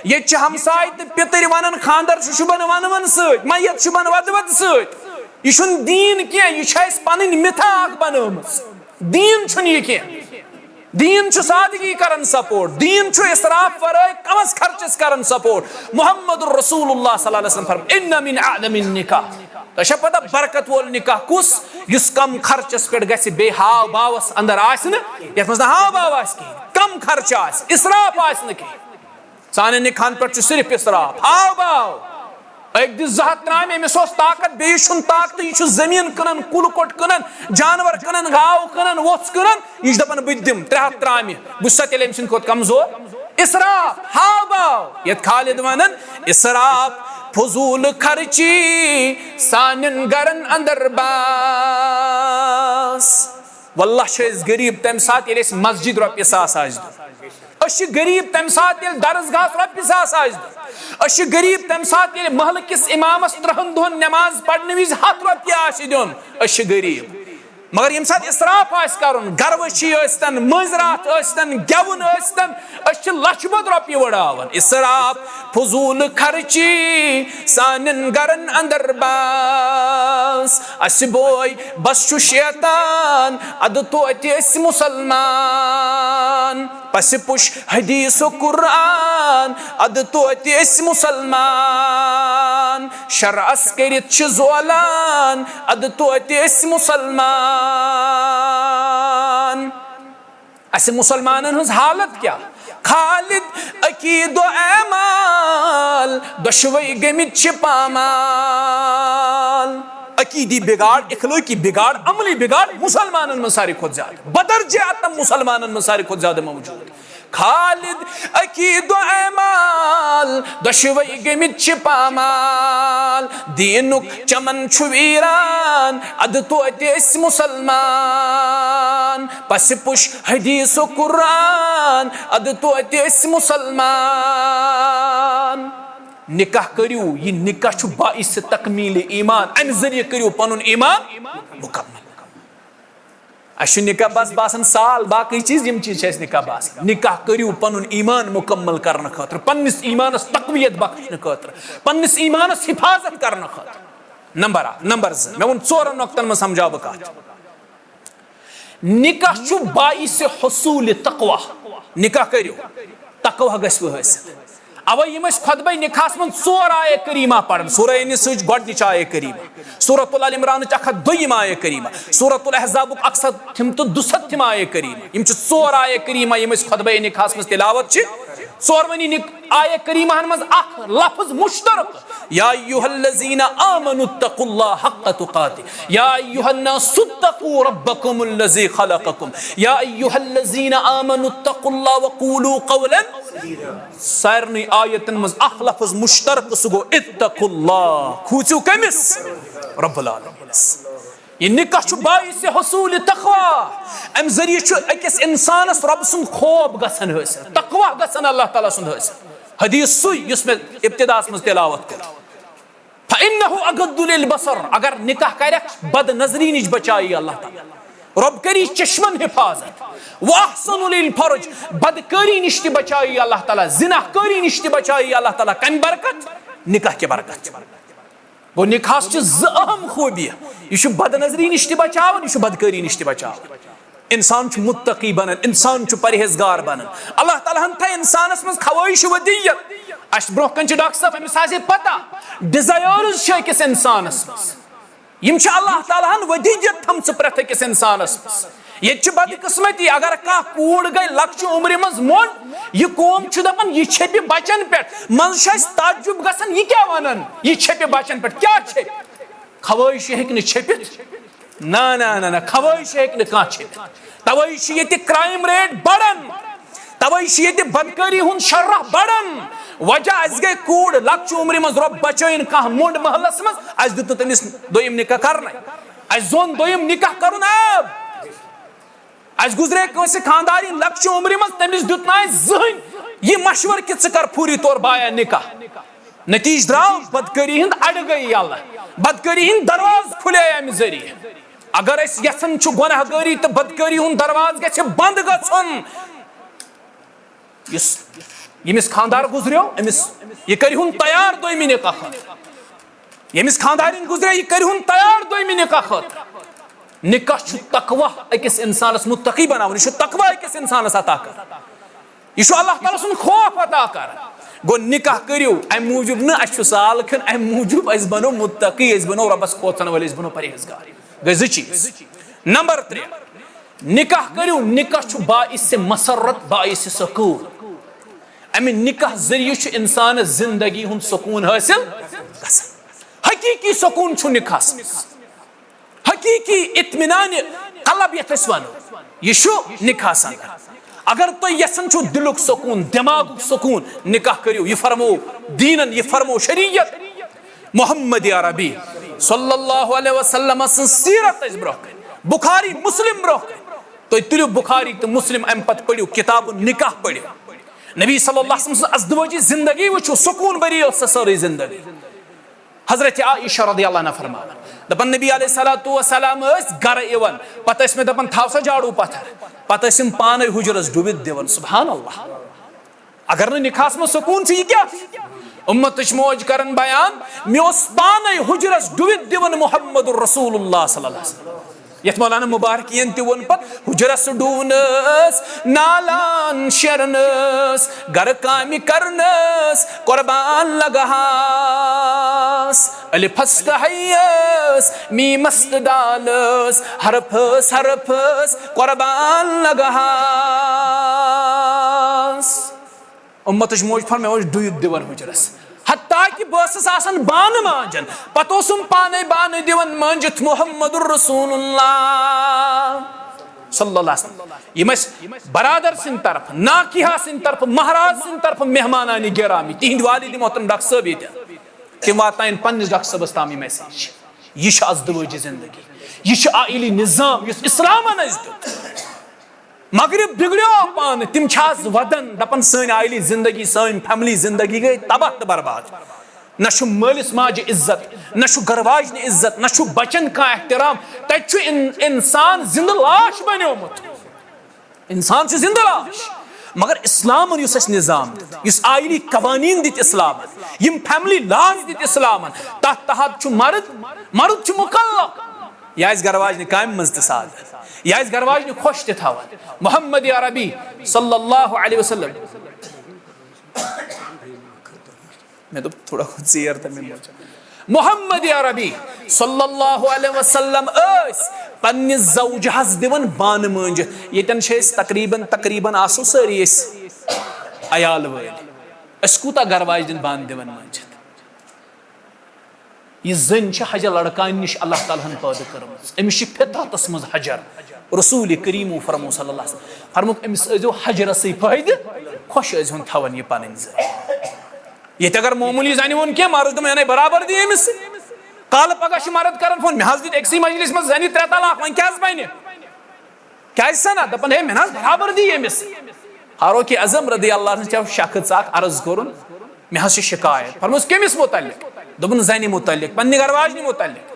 ییٚتہِ چھِ ہمساے تہٕ پِتٕرۍ ونان، خانٛدر چھُ شُبان ونہٕ ونہٕ سۭتۍ، میت شُبان ودٕ ودٕ سۭتۍ۔ یہِ چھُنہٕ دیٖن کینٛہہ، یہِ چھِ اسہِ پنٕنۍ مِتھا اکھ بنٲومٕژ۔ دیٖن چھُنہٕ یہِ کینٛہہ۔ دیٖن چھُ سادگی کران سپورٹ، دیٖن چھُ اسراف ورٲے کمس خرچس کران سپورٹ۔ محمد رسول اللہ صلی اللہ علیہ وسلم فرموو، ان من اعظم النکاح۔ تۄہہِ چھا پتہ برکت وول نکاح کُس؟ یُس کم خرچس پٮ۪ٹھ گژھِ، بیٚیہِ ہاو باوس اندر آسہِ نہٕ، یتھ منٛز نہٕ ہاو باو آسہِ کِہیٖنۍ، کم خرچہٕ آسہِ، اسراف آسہِ نہٕ کِہیٖنۍ۔ سانٮ۪ن نکاحن پٮ۪ٹھ چھُ صرف اسراف، ہاو باو۔ أکۍ دِژ زٕ ہتھ ترامہِ، أمِس اوس طاقت، بیٚیِس چھُنہٕ طاقتٕے، یہِ چھُ زٔمیٖن کٕنان، کُل کوٚٹ کٕنان، جانور کٕنان، گاو کٕنان، وۄژھ کٕنان، یہِ چھُ دَپان، بہٕ تہِ دِمہٕ ترٛےٚ ہَتھ ترامہِ، بہٕ چھُسا تیٚلہِ أمۍ سٕنٛدِ کھۄتہٕ کمزور؟ اسراف، ہاو باو، یَتھ خالد وَنان، اسراف، فضوٗل خرچی، سانٮ۪ن گرن اندر باس۔ واللہ چھِ أسۍ غریٖب تَمہِ ساتہٕ، ییٚلہِ اَسہِ مسجد رۄپیہِ ساس آسہِ دیُن۔ أسۍ چھِ غریٖب تَمہِ ساتہٕ، ییٚلہِ درسگاہَس رۄپیہِ ساس آسہِ دیُن۔ أسۍ چھِ غریٖب تَمہِ ساتہٕ، ییٚلہِ محلہٕ کِس اِمامَس ترٛہَن دۄہَن نٮ۪ماز پَرنہٕ وِزِ ہَتھ رۄپیہِ آسہِ دیُن۔ أسۍ چھِ غریٖب۔ مگر ییٚمہِ ساتہٕ اِسراف آسہِ کَرُن، گروٕچھی ٲسۍتَن، مٔنٛزۍ راتھ ٲسۍتَن، گٮ۪وُن ٲسۍتَن، أسۍ چھِ لَچھِ بوٚد رۄپیہِ وٕڑاوان۔ اِسراف، فضوٗل خرچی، سانٮ۪ن گرن اندر بس۔ اسہِ بوے بس چھُ شیطان، ادٕ توتہِ أسۍ مُسلمان۔ پسہِ پُش حدیث و قرآن، ادٕ توتہِ أسۍ مُسلمان۔ شرعس کٔرِتھ چھِ زولان، ادٕ توتہِ أسۍ مُسلمان۔ اسہِ مُسلمانن ہٕنٛز حالت کیٛاہ؟ خالد عقید و اعمال دۄشوے گٔمٕتۍ چھِ پامال۔ عقیدی بگاڑ، اخلٲقی بگاڑ، عملی بگاڑ مُسلمانن منٛز ساروی کھۄتہٕ زیادٕ، بدرجہ اتم مُسلمانن منٛز ساروی کھۄتہٕ زیادٕ موجود۔ خالد عقید و اعمال دۄشوے گٔمٕتۍ چھِ پامال۔ دیٖنُک چمن چھُ ویران، ادٕ توتہِ أسۍ مُسلمان۔ پسہِ پُش حدیث و قرآن، ادٕ توتہِ أسۍ مُسلمان۔ نکاح کٔرِو، یہِ نکاح چھُ باعث تکمیل ایمان، امہِ ذٔریعہٕ کٔرِو پنُن ایمان مکمل۔ اسہِ چھُ نکاح بس باسان سال، باقٕے چیٖز، یِم چیٖز چھِ اسہِ نکاح باسان۔ نکاح کٔرِو پنُن ایمان مکمل کرنہٕ خٲطرٕ، پننِس ایمانس تقویت بخشنہٕ خٲطرٕ، پننِس ایمانس حفاظت کرنہٕ خٲطرٕ۔ نمبر اکھ۔ نمبر زٕ، مےٚ ووٚن ژورن نۄقطن منٛز سمجھاو بہٕ کتھ۔ نکاح چھُ باعث حصول تقوی۔ نکاح کٔرِو، تقوی گژھِ حٲصِل۔ اوے یِم أسۍ خطبہ نکاحس منٛز ژور آیہ کریمہ پران، سورہ نساء ہٕچ گۄڈنِچ آیہ کریمہ، سورۃ آل عمرانٕچ اکھ ہتھ دوٚیِم آیہ کریمہ، سورۃ الاحزابُک اکھ ہتھ تہٕ دُستتھِم آیہ کریمہ۔ یِم چھِ ژور آیہ کریمہ یِم أسۍ خطبہ نکاحس منٛز تلاوت چھِ۔ ژورؤنی نک-، آیہ کریمہن منٛز اکھ لفظ مشترک، یا ایھا الذین آمنوا اتقوا اللہ حق تقاتہ، یا ایھا الناس اتقوا ربکم الذی خلقکم، یا ایھا الذین آمنوا اتقوا اللہ وقولوا قولا۔ سارنٕے آیتن منٛز اکھ لفظ مشترک، سُہ گوٚو اتقوا اللہ، کھوٗژِو کٔمِس؟ رب العالمینس۔ یہِ نکاح چھُ باعث حصول تقوی۔ امہِ ذٔریعہٕ چھُ أکِس انسانس رب سُنٛد خوف گژھان حٲصِل، تقوی گژھان اللہ تعالیٰ سُنٛد حٲصِل۔ حدیث سُے یُس مےٚ ابتداہس منٛز تلاوت کوٚر۔ انہ اغض للبصر، اگر نکاح کرکھ، بد نظری نش بچایی اللہ تعالیٰ۔ رۄب کری چشمن حفاظت۔ واحسن للفرج، بدکاری نش تہِ بچایی اللہ تعالیٰ، زنا کاری نش تہِ بچایی اللہ تعالیٰ۔ کمہِ برکت؟ نکاح کہِ برکت۔ گوٚو، نکاحس چھِ زٕ اہم خوٗبی۔ یہِ چھُ بد نظری نِش تہِ بچاوان، یہِ چھُ بدکٲری نِش تہِ بچاوان۔ انسان چھُ متقی بنان، انسان چھُ پرہیزگار بنان۔ اللہ تعالیٰ ہن تھایہِ انسانس منٛز خواہش ودیت۔ اسہِ برونٛہہ کنہِ چھِ ڈاکٹر صٲب، أمِس آسہِ پتہ، desires چھِ أکِس انسانس منٛز۔ یِم چھِ اللہ تعالیٰ ہن ودیت تھٲمژٕ پرٛٮ۪تھ أکِس انسانس منٛز۔ ییٚتہِ چھِ بدقسمتی، اگر کانٛہہ کوٗر گٔے لۄکچہِ عمرِ منٛز مۄنڈ، یہِ قوم چھُ دپان، یہِ چھپہِ بچن پٮ۪ٹھ۔ منٛزٕ چھُ اسہِ تعجب گژھان، یہِ کیٛاہ ونان، یہِ چھپہِ بچن پٮ۪ٹھ، کیٛاہ چھپہِ؟ خواہش ہیٚکہِ نہٕ چھٔپِتھ۔ نہ، نہ، نہ، نہ، خواہش ہیٚکہِ نہٕ کانٛہہ چھٔپِتھ۔ توے چھِ ییٚتہِ crime rate بڑان، توے چھِ ییٚتہِ بدکٲری ہُنٛد شرح بڑان۔ وجہ، اسہِ گٔے کوٗر لۄکچہِ عمرِ منٛز، رۄب بچٲیِن، کانٛہہ مۄنٛڈ محلس منٛز، اسہِ دیُت نہٕ تٔمِس دوٚیِم نکاح کرنَے۔ اسہِ زون دوٚیِم نکاح کرُن آب۔ اسہِ گُزرے کٲنٛسہِ خانٛدارِنۍ لۄکچہِ عمرِ منٛز، تٔمِس دیُت نہٕ اسہِ زٕہٕنۍ یہِ مشورٕ کہِ ژٕ کر فوری طور بایا نکاح۔ نتیجہٕ درٛاو بدکٲری ہُنٛد اڈٕ گٔیہِ یلہٕ، بدکٲری ہٕنٛدۍ دروازٕ کھُلے امہِ ذٔریعہٕ۔ اگر أسۍ یژھان چھِ گۄناہ گٲری تہٕ بدکٲری ہُنٛد دروازٕ گژھِ بنٛد گژھُن، یُس، ییٚمِس خانٛدار گُزریو، أمِس، یہِ کٔرِہُن تیار دوٚیمہِ نکاح خٲطرٕ۔ ییٚمِس خانٛدارِنۍ گُزرے، یہِ کٔرِہُن تیار دوٚیمہِ نکاح خٲطرٕ۔ نکاح چھُ تقویٰ أکِس انسانس متقی بناوُن، یہِ چھُ تقویٰ أکِس انسانس عطا کران۔ یہِ چھُ اللہ تعالیٰ سُنٛد خوف عطا کران۔ گوٚو، نکاح کٔرِو امہِ موٗجوٗب نہٕ اسہِ چھُ سال کھیوٚن، امہِ موٗجوٗب أسۍ بنو متقی، أسۍ بنو رۄبس کھوژن وٲلۍ، أسۍ بنو پرہیزگار۔ گٔے زٕ چیٖز۔ نمبر ترٛےٚ، نکاح کٔرِو، نکاح چھُ باعث مسرت، باعث سکون۔ امہِ نکاح ذٔریعہٕ چھُ انسانس زندگی ہُنٛد سکون حٲصِل گژھان۔ حقیقی سکون چھُ نکاحس منٛز۔ حقیقی اطمینان قلب یتھ أسۍ ونو، یہِ چھُ نکاحس اندر۔ اگر تُہۍ یژھان چھِو دلُک سکون، دماغُک سکون، نکاح کٔرِو۔ یہِ فرمو دیٖنن، یہِ فرمو شریعت۔ محمد عربی صلی اللہ علیہ وسلم سٕنٛز سیرت أسۍ برونٛہہ کنہِ، بخاری مسلم برونٛہہ کنہِ۔ تُہۍ تُلِو بخاری تہٕ مسلم، امہِ پتہٕ پٔرِو کتاب النکاح پٔرِو۔ نبی صلی اللہ علیہ وسلم سٕنٛز ازدواجی زندگی وٕچھِو، سکون بھری ٲس سۄ سٲرٕے زندگی۔ حضرت عائشہ رضی اللہ عنہا فرماوان، دپان، نبی علیہ الصلوۃ والسلام ٲسۍ گرٕ یِوان، پتہٕ ٲسۍ مےٚ دپان، تھاو سا جاڑو پتھر، پتہٕ ٲسۍ یِم پانے حجرس ڈُبِتھ دِوان۔ سبحان اللہ۔ اگر نہٕ نکاحس منٛز سکون چھُ، یہِ کیٛاہ؟ امتٕچ موج کرن بیان، مےٚ اوس پانے حجرس ڈُبِتھ دِوان محمد رسول اللہ صلی اللہ علیہ وسلم۔ یتھ مولانا مبارک یَن تہِ ووٚن پتہٕ، حجرس ڈوٗنس، نالان شیرنس، گرٕ کامہِ کرنس قربان لگہاس۔ الفس تہٕ ہیس، میمس تہٕ دالس، حرفس حرفس قربان لگہاس۔ امتٕچ موج فرماوان، مےٚ اوس ڈُیِتھ دِوان حُجرس، حتیٰ کہِ بہٕ ٲسٕس آسان بانہٕ مانجان، پتہٕ اوسُم پانے بانہٕ دِوان مٲنجِتھ محمد رسول اللہ صلی اللہ علیہ وسلم۔ یِم ٲسۍ برادر سٕنٛدِ طرفہٕ، ناکحہ سٕنٛدِ طرفہٕ، مہراز سٕنٛدِ طرفہٕ مہمانان گرامی، تِہنٛدۍ والد محترم ڈاکٹر صٲب ییٚتٮ۪ن، تِم واتناون پننِس ڈاکٹر صٲبس تام یہِ message۔ یہِ چھِ ازدوٲجی زندگی، یہِ چھُ عائلی نظام یُس اسلامن اسہِ دیُت۔ مغرب بگڑیو پانہٕ، تِم چھِ آز ودان، دپان سٲنۍ عائلی زندگی، سٲنۍ family زندگی گٔے تباہ تہٕ برباد۔ نہ چھُ مٲلِس ماجہِ عزت، نہ چھُ گرٕ واجنہِ عزت، نہ چھُ بچن کانٛہہ احترام۔ تتہِ چھُ ان-، انسان زندٕ لاش بنیومُت۔ انسان چھُ زندٕ لاش۔ مگر اسلامن یُس اسہِ نظام دیُت، یُس عائلی قوانین دِتۍ اسلامن، یِم family laws دِتۍ اسلامن، تتھ تحت چھُ مرد، مرد چھُ مکلف۔ یہِ آسہِ گرٕ واجنہِ کامہِ منٛز تہِ سادٕ، یہِ آسہِ گرٕ واجنہِ خۄش تہِ تھاوان۔ محمد عربی صلی اللہ علیہ وسلم، مےٚ دوٚپ تھوڑا کھوٚت ژیر تہٕ مےٚ موجود۔ محمد عربی صلی اللہ علیہ وسلم ٲسۍ پننِس زوجہس دِوان بانہٕ مٲنجِتھ۔ ییٚتٮ۪ن چھِ أسۍ تقریباً، تقریباً آسو سٲری أسۍ عیال وٲلۍ۔ أسۍ کوٗتاہ گرٕ واجنٮ۪ن بانہٕ دِوان مٲنجِتھ؟ یہِ زٔنۍ چھِ حجر لڑکانہِ نِش اللہ تعالیٰ ہن پٲدٕ کٔرمٕژ۔ أمِس چھِ فطرتس منٛز حجر۔ رسول کریٖمو فرمو صلی اللہ علیہ وسلم، فرموکھ، أمِس ٲسۍزیو حجرسٕے فٲیدٕ، خۄش ٲسۍزِہون تھاوان یہِ پنٕنۍ زٔنۍ۔ ییٚتہِ اگر معموٗلی زنہِ ووٚن کینٛہہ، مرد دوٚپُن، یعنی برابر دی أمِس۔ کالہٕ پگاہ چھِ مرد کران فون، مےٚ حظ دِتۍ أکسٕے مجلس منٛز زنہِ ترٛےٚ طلاق، وۄنۍ کیٛاہ حظ بنہِ؟ کیٛازِ سا نہ؟ دپان، ہے، مےٚ نہ حظ برابر دی أمِس۔ فاروق اعظم رضی اللہ عنہ چھو شخص اکھ عرض کوٚرُن، مےٚ حظ چھِ شکایت۔ فرموس، کٔمِس متعلق؟ دوٚپُن زنہِ متعلق، پننہِ گرٕ واجنہِ متعلق۔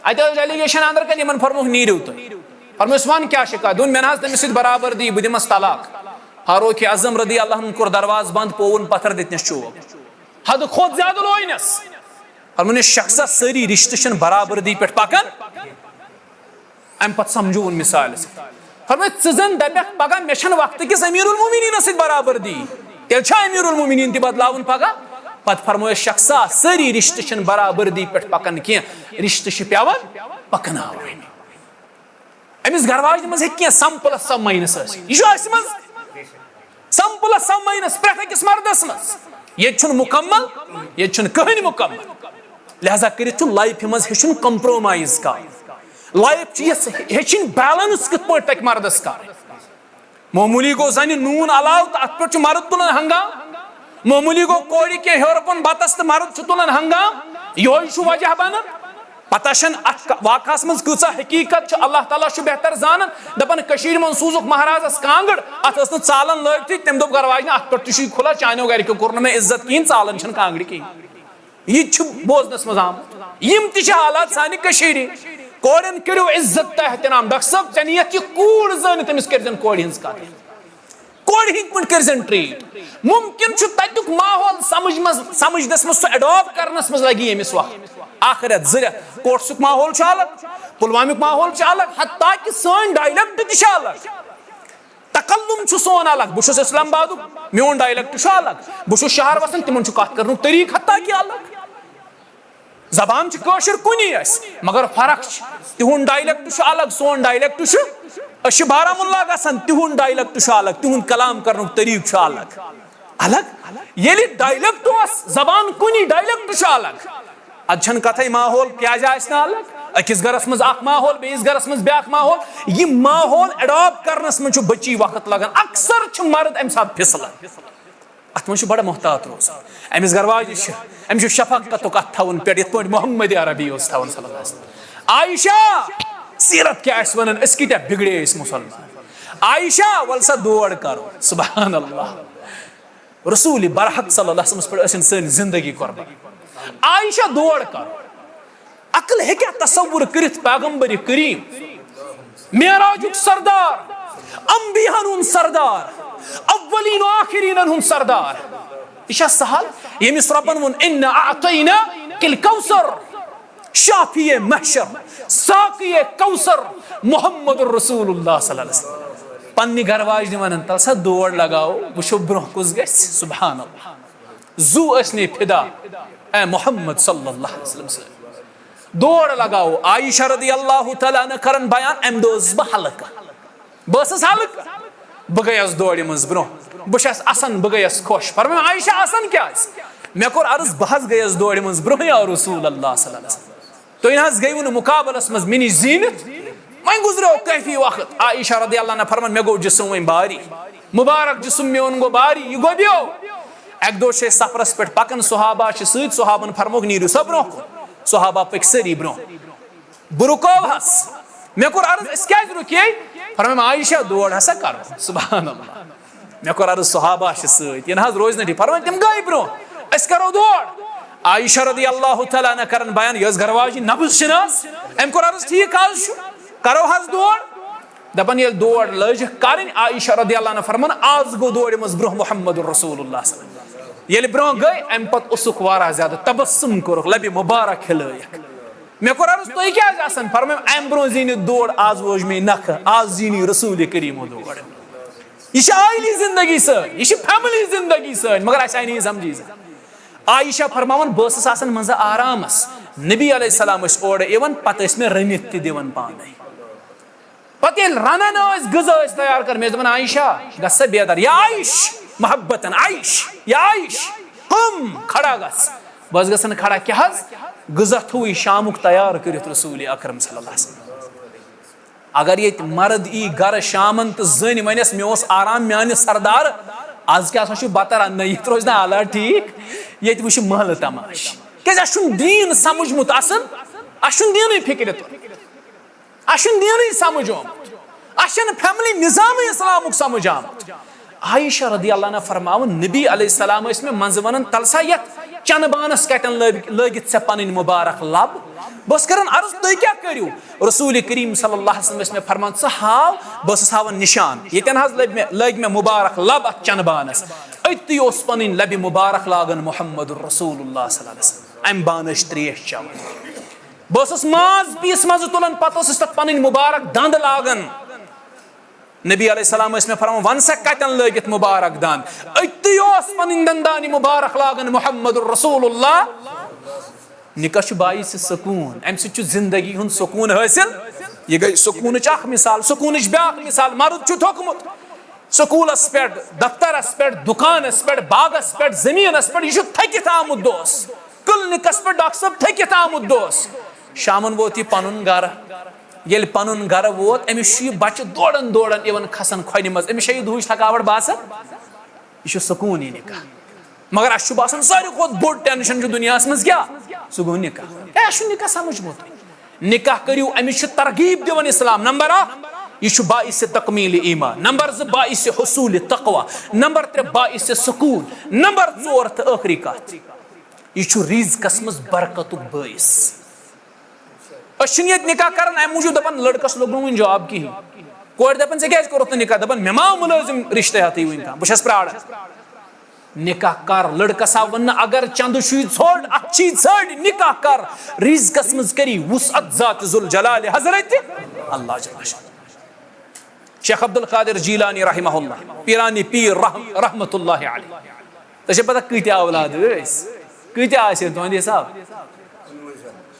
اتہِ ٲس ڈیلیگیشن اندر کن، یِمن فرمووُکھ نیٖرِو تُہۍ۔ فرمووُس وۄنۍ کیٛاہ چھِ کتھ؟ دوٚپُن مےٚ نہ حظ تٔمِس سۭتۍ برابردی، بہٕ دِمس طلاق۔ فاروق اعظم رضی اللہ عنہ کوٚر دروازٕ بند، پووُن پتھر دِتنس چوب۔ حدٕ کھۄتہٕ زیادٕ لوینس۔ فرمووُن یہِ شخصا سٲری رشتہٕ چھِنہٕ برابردی پٮ۪ٹھ پکان۔ امہِ پتہٕ سمجھووُن مثالہِ سۭتۍ۔ فرمٲے، ژٕ زن دپکھ پگاہ مےٚ چھنہٕ وقتہٕ کِس امیر المومنینس سۭتۍ برابردی، تیٚلہِ چھا امیر المومنین تہِ بدلاوُن پگاہ؟ پتہٕ فرمٲیس شخصا سٲری رشتہٕ چھِنہٕ برابردی پٮ۪ٹھ پکان کینٛہہ، رشتہٕ چھِ پٮ۪وان پکناوٕنۍ۔ أمِس گرٕ واجنہِ منٛز ہیٚکہِ کینٛہہ سم پلس سم ماینس ٲسِتھ، یہِ چھُ اَسہِ منٛز سم پلس سم ماینس پرٛٮ۪تھ أکِس مردس منٛز۔ ییٚتہِ چھُنہٕ مُکمل، ییٚتہِ چھُنہٕ کٕہٕنۍ مُکمل۔ لہذا کٔرِتھ چھُ لایفہِ منٛز ہیٚچھُن کمپرومایز کرُن۔ لایف چھِ یژھ ہیٚچھِنۍ بیلنس کِتھ پٲٹھۍ تَگہِ مردس کرٕنۍ۔ معموٗلی گوٚو زنہِ نوٗن علاوٕ تہٕ اتھ پٮ۪ٹھ چھُ مرد تُلان ہنگام۔ معموٗلی گوٚو کورِ کینٛہہ ہیوٚر بۄن بتس تہٕ مرد چھُ تُلان ہنگام۔ یِہوٚے چھُ وجہ بنان۔ پتہ چھَنہٕ اتھ واقعس منٛز کۭژاہ حقیقت چھِ، اللہ تعالیٰ چھُ بہتر زانان۔ دپان کٔشیٖرِ منٛز سوٗزُکھ مہرازس کانٛگٕر، اتھ ٲس نہٕ ژالن لٲگتھٕے، تٔمۍ دوٚپ گرٕ واجنہِ اتھ پٮ۪ٹھ تہِ چھُے کھُلا، چانیو گرِکیو کوٚر نہٕ مےٚ عزت کِہیٖنۍ، ژالن چھَنہٕ کانٛگرِ کِہیٖنۍ۔ یہِ تہِ چھُ بوزنس منٛز آمُت۔ یِم تہِ چھِ حالات سانہِ کٔشیٖرِ۔ کورٮ۪ن کٔرِو عزت تہٕ احترام۔ ڈاکٹر صٲب، ژےٚ نِیَتھ یہِ کوٗر زٲنِتھ، تٔمِس کٔرۍزٮ۪ن کورِ ہٕنٛز کتھ۔ کورِ ہٕنٛدۍ پٲٹھۍ کٔرۍزٮ۪ن ٹریٖٹ۔ مُمکِن چھُ تَتیُک ماحول سمجھ منٛز، سمجھنَس منٛز، سُہ اڈاپٹ کرنَس منٛز لگہِ ییٚمِس وقت۔ اکھ رٮ۪تھ، زٕ رٮ۪تھ۔ کوٹسُک ماحول چھُ الگ، پُلوامیُک ماحول چھُ الگ، حتیٰ کہِ سٲنۍ ڈایلیکٹ تہِ چھِ الگ۔ تکلم چھُ سون الگ۔ بہٕ چھُس اسلام آبادُک، میون ڈایلیکٹ چھُ الگ۔ بہٕ چھُس شہر وسان، تِمن چھُ کتھ کرنُک طریٖقہٕ حتیٰ کہِ الگ۔ زبان چھِ کٲشِر کُنی اَسہِ، مگر فرق چھِ۔ تِہُنٛد ڈایلیکٹ چھُ الگ، سون ڈایلیکٹ چھُ، أسۍ چھِ بارہمولہ گژھان، تِہُنٛد ڈایلیکٹ چھُ الگ، تِہُنٛد کلام کرنُک طریٖقہٕ چھُ الگ۔ الگ؟ ییٚلہِ ڈایلیکٹ اوس، زبان کُنی، ڈایلیکٹ چھُ الگ۔ اتھ چھنہٕ کتھے ماحول کیازِ آسہِ نہٕ الگ، أکِس گرس منٛز اکھ ماحول، بیٚیِس گرس منٛز بیٛاکھ ماحول۔ یہِ ماحول اڈاپٹ کرنس منٛز چھُ بچی وقت لگان، اکثر چھُ مرد امہِ ساتہٕ پھسلان۔ اتھ منٛز چھُ بڑٕ محتاط روزُن۔ أمِس گرٕ واجنہِ چھِ، أمِس چھُ شفقتُک اتھ تھاوُن پٮ۪ٹھ، یِتھ پٲٹھۍ محمد عربی اوس تھاوان صلی اللہ علیہ وسلم۔ عائشہ، سیرت کیٛاہ آسہِ ونان، أسۍ کۭتیٛاہ بگڑے أسۍ مُسلمان۔ عائشہ، ول سا دور کرو، سبحان اللہ۔ رسول برحق صلی اللہ علیہ وسلمس پٮ۪ٹھ ٲسِن سٲنۍ زندگی قربان۔ عائشہ دور کرو۔ عقل ہیٚکیٛاہ تصور کٔرِتھ پیغمبر کریم، معراجُک سردار، انبیاہن ہُنٛد سردار، اولین و آخرینن ہُنٛد سردار؟ یہِ چھا سہل؟ ییٚمِس رۄبن ووٚن، "انا اعطیناک الکوثر"، شافی محشر، ساقی کوثر، محمد رسول اللہ صلی اللہ علیہ وسلم۔ پننہِ گرٕ واجنہِ ونان، "تل سا دور لگاو، وٕچھو برونٛہہ کُس گژھِ۔" سبحان اللہ۔ زُو ٲسۍ نے فدا، اے محمد صلی اللہ علیہ وسلم سۭتۍ۔ دور لگاو، عائشہ رضی اللہ تعالیٰ عنہ کرن بیان، امہِ دۄہ ٲسٕس بہٕ ہلکہٕ۔ بہٕ ٲسٕس ہلکہٕ۔ بہٕ گٔیَس دورِ منٛز برونٛہہ۔ بہٕ چھَس اَسان، بہٕ گٔیَس خۄش۔ فرمٲو عائشہ، اَسان کیٛازِ؟ مےٚ کوٚر عرض، بہٕ حظ گٔیَس دورِ منٛز برونٛہہ یا رسول اللہ صلی اللہ علیہ وسلم۔ تُہۍ نہ حظ گٔیوٕ نہٕ مُقابلَس منٛز مےٚ نِش زیٖنِتھ۔ وۄنۍ گُزریو کٲفی وقت۔ عائشہ رضی اللہ عنہا فرمان، مےٚ گوٚو جسم وۄنۍ بھاری۔ مُبارک جسم میون گوٚو بھاری، یہِ گوٚبیو۔ اَکہِ دۄہ چھِ أسۍ سفرَس پٮ۪ٹھ پَکان، صحابہ چھِ سۭتۍ، صحابن فرمووُکھ، "نیٖرِو سا برونٛہہ کُن۔" صحابہ پٔکۍ سٲری برونٛہہ۔ بہٕ رُکووہس۔ مےٚ کوٚر عرض، "أسۍ کیٛازِ رُکے؟" فرمٲوِم، "عائشہ، دور ہسا کرو۔" سبحان اللہ۔ مےٚ کوٚر عرض، صحابہ چھِ سۭتۍ، یہِ نہ حظ روزِ نہٕ ٹھیٖک۔ فرمٲوِم، "تِم گٔے برونٛہہ، أسۍ کرو دور۔" عائشہ رضی اللہ تعالیٰ عنہا کرن بیان، یہِ ٲس گرٕ واجنہِ نبض شناس، أمۍ کوٚر عرض، "ٹھیٖک حظ چھُ، کرو حظ دور۔" دپان ییٚلہِ دور لٔج کرٕنۍ، عائشہ رضی اللہ عنہا فرمان، "آز گوٚو دورِ منٛز برونٛہہ محمد رسول اللہ صلی اللہ علیہ وسلم۔" ییٚلہِ برونٛہہ گٔے، امہِ پتہٕ اوسُکھ واریاہ زیادٕ تبسم کوٚرُکھ، لبہِ مبارک ہلٲیکھ۔ مےٚ کوٚر عرض، "تُہۍ کیٛازِ آسان؟" فرمٲوِم، "امہِ برونٛہہ زیٖنِتھ دور، آز ووج مے نکھٕ، آز زیٖنی رسول کریٖمو دور۔" یہِ چھِ عٲلی زندگی سٲنۍ، یہِ چھِ فیملی زندگی سٲنۍ، مگر اسہِ آیہِ نہٕ یہِ سمجھی زانٛہہ۔ عائشہ فرماوان، بہٕ ٲسٕس آسان منٛزٕ آرامس، نبی علیہ السلام ٲسۍ اورٕ یِوان، پتہٕ ٲسۍ مےٚ رٔنِتھ تہِ دِوان پانے۔ پتہٕ ییٚلہِ رنان ٲسۍ، غذا ٲسۍ تیار کران، مےٚ ٲسۍ دپان، "عائشہ، گژھ سا بیدار، یا عائش، محبتن عائش، یا عائش، قم، کھڑا گژھ۔" بہٕ ٲسٕس گژھان کھڑا، کیٛاہ حظ؟ غذا تھوٚوُے شامُک تیار کٔرِتھ رسول اکرم صلی اللہ علیہ وسلم۔ اگر ییٚتہِ مرد یی گرٕ شامن تہٕ زٔنۍ ونٮ۪س، "مےٚ اوس آرام میانہِ سردار، از کیٛاہ سا چھُ بتہٕ رننَے؟" ییٚتہِ روزِ نہٕ حالات ٹھیٖک، ییٚتہِ وٕچھِ محلہٕ تماشہٕ۔ کیٛازِ اَسہِ چھُنہٕ دیٖن سمجھمُت اصل، اَسہِ چھُنہٕ دیٖنٕے فکرِ توٚرمُت۔ اَسہِ چھُنہٕ دیٖنٕے سمجھ آمُت۔ اَسہِ چھَنہٕ فیملی نظامٕے اِسلامُک سمجھ آمُت۔ عائشہ رضی اللہ عنہا فرماوان، نبی علیہ السلام ٲسۍ مےٚ منٛزٕ وَنان، "تَلہٕ سا یَتھ چنہٕ بانس کتٮ۪ن لٲگۍ- لٲگِتھ ژےٚ پنٕنۍ مبارک لب؟ بہٕ ٲسٕس کران عرض، تُہۍ کیٛاہ کٔرِو؟ رسول کریم صلی اللہ علیہ وسلم ٲسۍ مےٚ فرمان، ژٕ ہاو، بہٕ ٲسٕس ہاوان نشان۔ ییٚتٮ۪ن حظ لٔبۍ مےٚ، لٲگۍ مےٚ مبارک لب اتھ چنہٕ بانس، أتی اوس پنٕنۍ لبہِ مبارک لاگان محمد رسول اللہ صلی اللہ علیہ وسلم۔ امہِ بانہٕ ٲسۍ تریش چٮ۪وان۔ بہٕ ٲسٕس ماز پیٖس منٛزٕ تُلان، پتہٕ ٲسٕس تتھ پنٕنۍ مبارک دند لاگان۔ نبی علیہ السلام ٲسۍ مےٚ فرماوان، "وَن سا کتٮ۪ن لٲگِتھ مُبارک دَند؟" أتی اوس پنٕنۍ دندانہِ مُبارک لاگان محمد رسول اللہ۔ نکاح چھُ باعث سکوٗن، امہِ سۭتۍ چھُ زندگی ہُنٛد سکوٗن حٲصِل۔ یہِ گٔے سکوٗنٕچ اکھ مثال۔ سکوٗنٕچ بیٛاکھ مثال، مرد چھُ تھوٚکمُت، سکوٗلس پٮ۪ٹھ، دفترس پٮ۪ٹھ، دُکانس پٮ۪ٹھ، باغس پٮ۪ٹھ، زٔمیٖنس پٮ۪ٹھ، یہِ چھُ تھٔکِتھ آمُت دۄہس۔ کلنِکس پٮ۪ٹھ ڈاکٹر صٲب تھٔکِتھ آمُت دۄہس۔ شامن ووت یہِ پنُن گرٕ۔ ییٚلہِ پنُن گرٕ ووت، أمِس چھُ یہِ بچہٕ دوران دوران یِوان کھسان کھۄنہِ منٛز۔ أمِس چھےٚ یہِ دُہٕچ تھکاوٹ باسان؟ یہِ چھُ سکوٗن یہِ نکاح۔ مگر اَسہِ چھُ باسان ساروی کھۄتہٕ بوٚڑ ٹینشن چھُ دُنیاہس منٛز کیٛاہ؟ سُہ گوٚو نکاح۔ ہے، اَسہِ چھُ نکاح سمجھمُت۔ نکاح کٔرِو، أمِس چھِ ترغیب دِوان اسلام۔ نمبر اکھ، یہِ چھُ باعث تکمیل ایمان۔ نمبر زٕ، باعث حصول تقوی۔ نمبر ترٛےٚ، باعث سکوٗن۔ نمبر ژور تہٕ ٲخری کتھ، یہِ چھُ رزقس منٛز برکتُک بٲعث۔ أسۍ چھِنہٕ ییٚتہِ نکاح کران امہِ موٗجوٗب، دپان لڑکس لوٚگ نہٕ وُنہِ جاب کِہینۍ۔ کورِ دپان، "ژےٚ کیازِ کوٚرُتھ نہٕ نکاح؟" دپان، "مےٚ ما آو مُلٲزِم رشتہٕ ہٮ۪تھٕے وُنہِ تام، بہٕ چھَس پراران۔" نکاح کر، لڑکس آو وننہٕ، اگر چندٕ چھُے ژھوٚٹ، اتھ چھی ژھٔٹۍ، نکاح کر، رزقس منٛز کری وسعت ذات ذوالجلال حضرت اللہ جل شانہ۔ شیخ عبدالقادر جیلانی رحمہ اللہ، پیرانی پیر رحم-، رحمت اللہ علیہ۔ تۄہہِ چھےٚ پتہ کۭتیاہ اولاد ٲسۍ؟ کۭتیاہ آسہِ ہے تُہنٛدِ حساب؟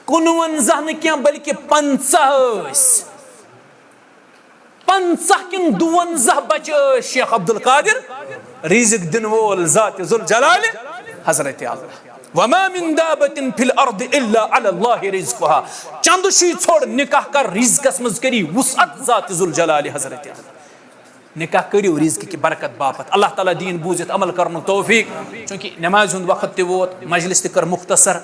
کُنوَنزاہ نہٕ کینٛہہ، بلکہِ پنٛژاہ ٲسۍ۔ پنٛژاہ کِنہٕ دُوَنزاہ بچہٕ ٲسۍ شیخ عبدالقادر، رزق دِنہٕ وول ذات ذوالجلال حضرت اللہ۔ وما من دابة في الأرض إلا على الله رزقها۔ چندٕ چھُے ژھوٚٹ، نکاح کر، رزقس منٛز کری وسعت ذات ذوالجلال حضرت اللہ۔ نکاح کٔرِو رزقہٕ کہِ برکت باپتھ۔ اللہ تعالیٰ دِیِن بوٗزِتھ عمل کرنُک توفیق۔ چونکہ نمازِ ہُنٛد وقت تہِ ووت، مجلس تہِ کٔر مختصر۔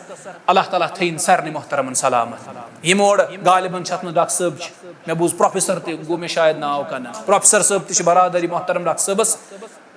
اللہ تعالیٰ تھٲیِن سارنٕے محترمن سلامت۔ یِم اورٕ غالباً چھِ اتھ منٛز ڈاکٹر صٲب چھِ، مےٚ بوٗز پروفیسر تہِ، گوٚو مےٚ شاید ناو کنہٕ۔ پروفیسر صٲب تہِ چھِ برادری محترم ڈاکٹر صٲبس۔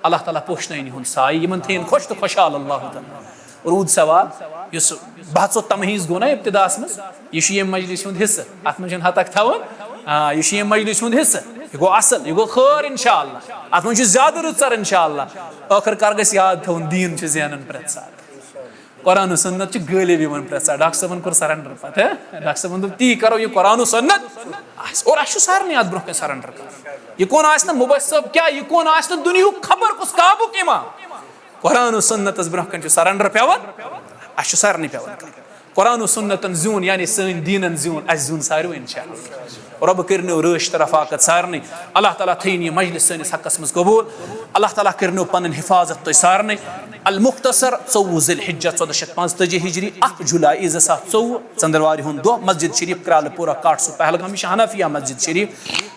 اللہ تعالیٰ پوشنٲیِن یِہُنٛد سایہِ، یِمن تھٲیِن خۄش تہٕ خۄشحال اللہ تعالیٰ۔ روٗد سوال، یُس بحث و تمہیٖز گوٚو نا ابتداہس منٛز، یہِ چھُ ییٚمہِ مجلسہِ ہُنٛد حصہٕ، اتھ منٛز چھُنہٕ ہتک تھاوُن۔ آ، یہِ چھُ ییٚمہِ مجلسہِ ہُنٛد حصہٕ، یہِ گوٚو اصل، یہِ گوٚو خٲر انشاءاللہ۔ اتھ منٛز چھُ زیادٕ رٕژر انشاءاللہ۔ ٲخٕر کار گژھِ یاد تھاوُن، دیٖن چھُ زینان پرٛٮ۪تھ ساتہٕ۔ قرآن و سنت چھُ غٲلب یِوان پرٛٮ۪تھ ساتہٕ۔ ڈاکٹر صٲبن کوٚر surrender پتہٕ، ہہ؟ ڈاکٹر صٲبن دوٚپ، "تی کرو، یہِ قرآن و سنت آسہِ۔" اور اسہِ چھُ سارنٕے اتھ برونٛہہ کنہِ surrender کرُن۔ یہِ کون آسہِ نہٕ مبشر صٲب کیٛاہ، یہِ کون آسہِ نہٕ دُنیہُک خبر کُس کابُک امام۔ قرآن و سنتس برونٛہہ کنہِ چھُ surrender پٮ۪وان، اسہِ چھُ سارنٕے پٮ۪وان کرُن۔ قرآن و سنتن زیوٗن، یعنی سٲنۍ دیٖنن زیوٗن، اسہِ زیوٗن ساروٕے انشاءاللہ۔ رۄبہٕ کٔرِنو رٲچھ تہٕ رفاقت سارنٕے۔ اللہ تعالیٰ تھٲیِن یہِ مجلس سٲنِس حقس منٛز قبوٗل۔ اللہ تعالیٰ کٔرِنو پنٕنۍ حفاظت تُہۍ سارنٕے۔ المختصر، ژوٚوُہ ذی الحجہ، ژۄدہ شیتھ پانٛژتٲجی ہجری، اکھ جولائی زٕ ساس ژوٚوُہ، ژندروارِ ہُنٛد دۄہ، مسجد شریف کرالہٕ پورہ، کاٹھسو، پہلگام۔ یہِ چھِ حنفیہ مسجد شریف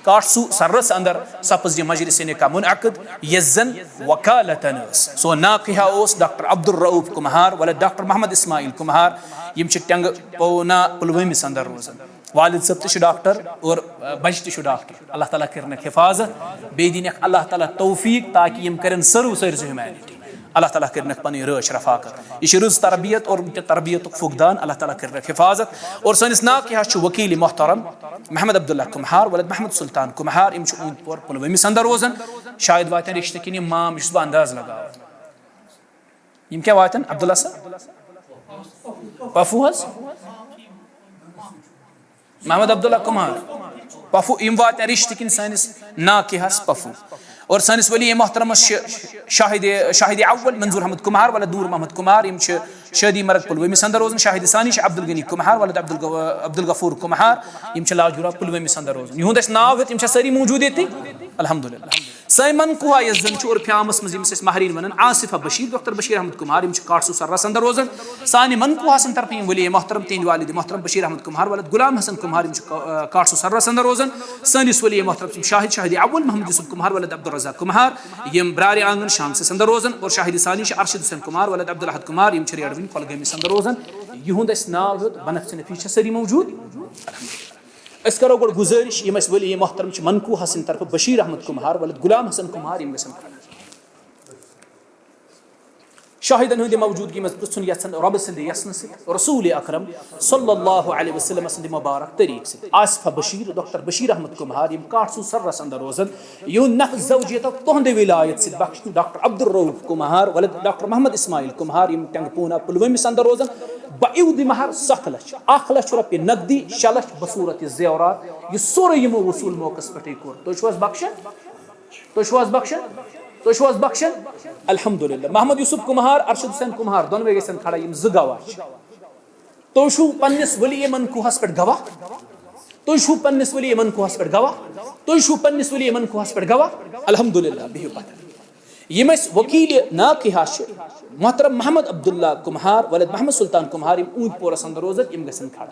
کاٹھسو سرس اندر سپٕز یہِ مجلس نکاح منعقد، یس زن وکالتن ٲس۔ سون ناکحہ اوس ڈاکٹر عبدالرؤف کمہار ولد ڈاکٹر محمد اسماعیل کمہار۔ یِم چھِ ٹنگ پونا پلوٲمِس اندر روزان۔ والد صٲب تہِ چھُ ڈاکٹر اور، آ، بچہِ تہِ چھُ ڈاکٹر۔ اللہ تعالیٰ کٔرِنَکھ حفاظت، بیٚیہِ دِنَکھ اللہ تعالیٰ توفیق تاکہِ یِم کَرن serve سٲرسٕے humanity۔ اللہ تعالیٰ کٔرِنَکھ پَنٕنۍ رٲچھ رفاقت۔ یہِ چھِ رٕژ تربیت اور وٕنکٮ۪ن تربیتُک فقدان، اللہ تعالیٰ کٔرِنَکھ حفاظت۔ اور سٲنِس ناکحس چھُ وکیل محترم محمد عبداللہ کمہار ولد محمد سلطان کمہار، یِم چھِ اوٗنتۍ پور پلوٲمِس اندر روزان۔ شاید واتن رشتہٕ کِنۍ یِم مام، یہِ چھُس بہٕ انداز لگاوان۔ یِم کیٛاہ واتن عبداللہ صٲب؟ پفو حظ؟ محمد عبداللہ کمہار پفو، یِم واتن رشتہٕ کِنۍ سٲنِس ناکحس پفو۔ اور سٲنِس ولی محترمس چھِ شاہد، شاہد اول منظور احمد کمہار ولد نور محمد کمہار، یِم چھِ شادی مرگ پلوٲمِس اندر روزان۔ شاہد ثانی چھِ عبدالغنی کمہار ولد عبدالغ-، عبدالغفور کمہار، یِم چھِ لاجورا پلوٲمِس اندر روزان۔ یِہُنٛد اَسہِ ناو ہیوٚت، یِم چھا سٲری موٗجوٗد ییٚتہِ؟ الحمدللہ۔ سٲنۍ منقوحہ یۄس زن چھِ اور فیامس منٛز ییٚمِس أسۍ مہرِنۍ ونان، آصفہ بشیر، ڈاکٹر بشیر احمد کمہار، یِم چھِ کاٹھسو سرس اندر روزان۔ سانہِ منقوحہ سٕنٛدِ طرفہٕ یِم ولی محترم، تِہنٛدۍ والد محترم بشیر احمد کمہار ولد غلام حسن کمہار، یِم چھِ کا-، آ، کاٹھسو سرس اندر روزان۔ سٲنِس ولی محترم چھِ شاہد، شاہد اول محمد یوسف کمہار ولد عبدالرزاق کمہار، یِم برارِ آنگن شانگسس اندر روزان۔ اور شاہد ثانی چھِ ارشد حسین کمہار ولد عبدالحد کمہار، یِم چھِ ریڈوٕنۍ کۄلگٲمِس اندر روزان۔ یِہُنٛد اَسہِ ناو ہیوٚت، بنفسِ نفیس چھا سٲری موٗجوٗد؟ أسۍ کرو گۄڈٕ گُزٲرِش، یِم اَسہِ ولی محترم چھِ منقوحہ سٕنٛدِ طرفہٕ، بشیر احمد کمہار ولد غلام حسن کمہار، یِم گژھن کھڑا۔ شاہدن ہٕنٛدِ موجودگی منٛز پرژھُن یژھن رۄبہٕ سٕنٛدِ یژھنہٕ سۭتۍ، رسول اکرم صلی اللہ علیہ وسلم سٕنٛدِ مبارک طریقہٕ سۭتۍ، آصفہ بشیر، ڈاکٹر بشیر احمد کمہار، یِم کاٹھ سو سرس اندر روزن، یِہُنٛد نفس زوجیت تُہنٛدِ ولایت سۭتۍ بخشنہٕ ڈاکٹر عبدالرؤف کمہار ولد ڈاکٹر محمد اسماعیل کمہار، یِم ٹنگ پونا پلوٲمِس اندر روزن، بعیودِ مہر ستھ لچھ، اکھ لچھ رۄپیہِ نقدی، شےٚ لچھ بصورت زیورات، یہِ سورُے یِمو وصول موقعس پٮ۪ٹھٕے کوٚر۔ تُہۍ چھِو حظ بخشن؟ تُہۍ چھِو حظ بخشن؟ تُہۍ چھِو حظ بخشن؟ الحمدللہ۔ محمد یوسف کمہار، ارشد حسین کمہار، دۄنوَے گژھن کھڑا، یِم زٕ گواہ چھِ۔ تُہۍ چھِو پننِس ولی منقوہس پٮ۪ٹھ گواہ؟ تُہۍ چھِو پننِس ولی منقوہس پٮ۪ٹھ گواہ؟ تُہۍ چھِو پننِس ولی منقوہس پٮ۪ٹھ گواہ؟ الحمدللہ، بِہِو پتھر۔ یِم اَسہِ وکیل ناکحہ چھِ، محترم محمد عبداللہ کمہار ولد محمد سلطان کمہار، یِم اوٗنتۍ پورس اندر روزن، یِم گژھن کھڑا۔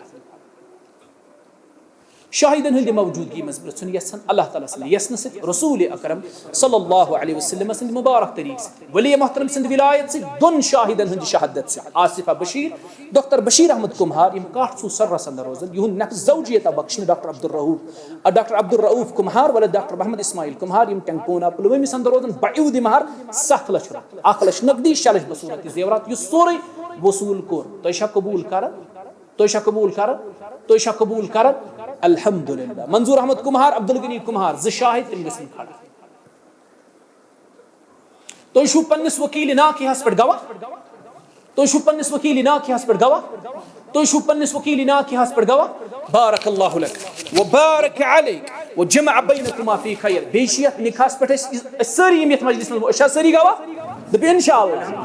شاہدن ہٕنٛدِ موجودگی منٛز پرژھُن یژھن اللہ تعالیٰ سٕنٛدِ یژھنہٕ سۭتۍ، رسول اکرم صلی اللہ علیہ وسلم سٕنٛدِ مبارک طریقہٕ سۭتۍ، ولی محترم سٕنٛدِ ولایت سۭتۍ، دۄن شاہدن ہٕنٛدِ شہادت سۭتۍ، آصفہ بشیر، ڈاکٹر بشیر احمد کمہار، یِم کاٹھ سو سرس اندر روزن، یِہُنٛد نفس زوجیت بخشنہٕ ڈاکٹر عبدالرؤف، ڈاکٹر عبدالرؤف کمہار ولد ڈاکٹر محمد اسماعیل کمہار، یِم ٹنگ پونا پلوٲمِس اندر روزن، بعیودِ مہر ستھ لچھ رۄپیہِ، اکھ لچھ نقدی، شےٚ لچھ بصورت زیورات، یُس سورُے وصول کوٚر۔ تُہۍ چھا قبول کران؟ تُہۍ چھا قبول کران؟ تُہۍ چھا قبول کران؟ الحمدللہ۔ منظور احمد کمہار، عبدالغنی کمہار، زٕ شاہد، تِم گژھن کھڑا۔ تُہۍ چھِو پننِس وکیل ناکحس پٮ۪ٹھ گواہ؟ تُہۍ چھِو پننِس وکیل ناکحس پٮ۪ٹھ گواہ؟ تُہۍ چھِو پننِس وکیل ناکحس پٮ۪ٹھ گواہ؟ بارک اللہ لک و بارک علیک و جمع بینکما فی خیر۔ بیٚیہِ چھِ یتھ نکاحس پٮ۪ٹھ أسۍ، أسۍ سٲری یِم یتھ مجلس منٛز، أسۍ چھا سٲری گواہ؟ دٔپِو انشاءاللہ۔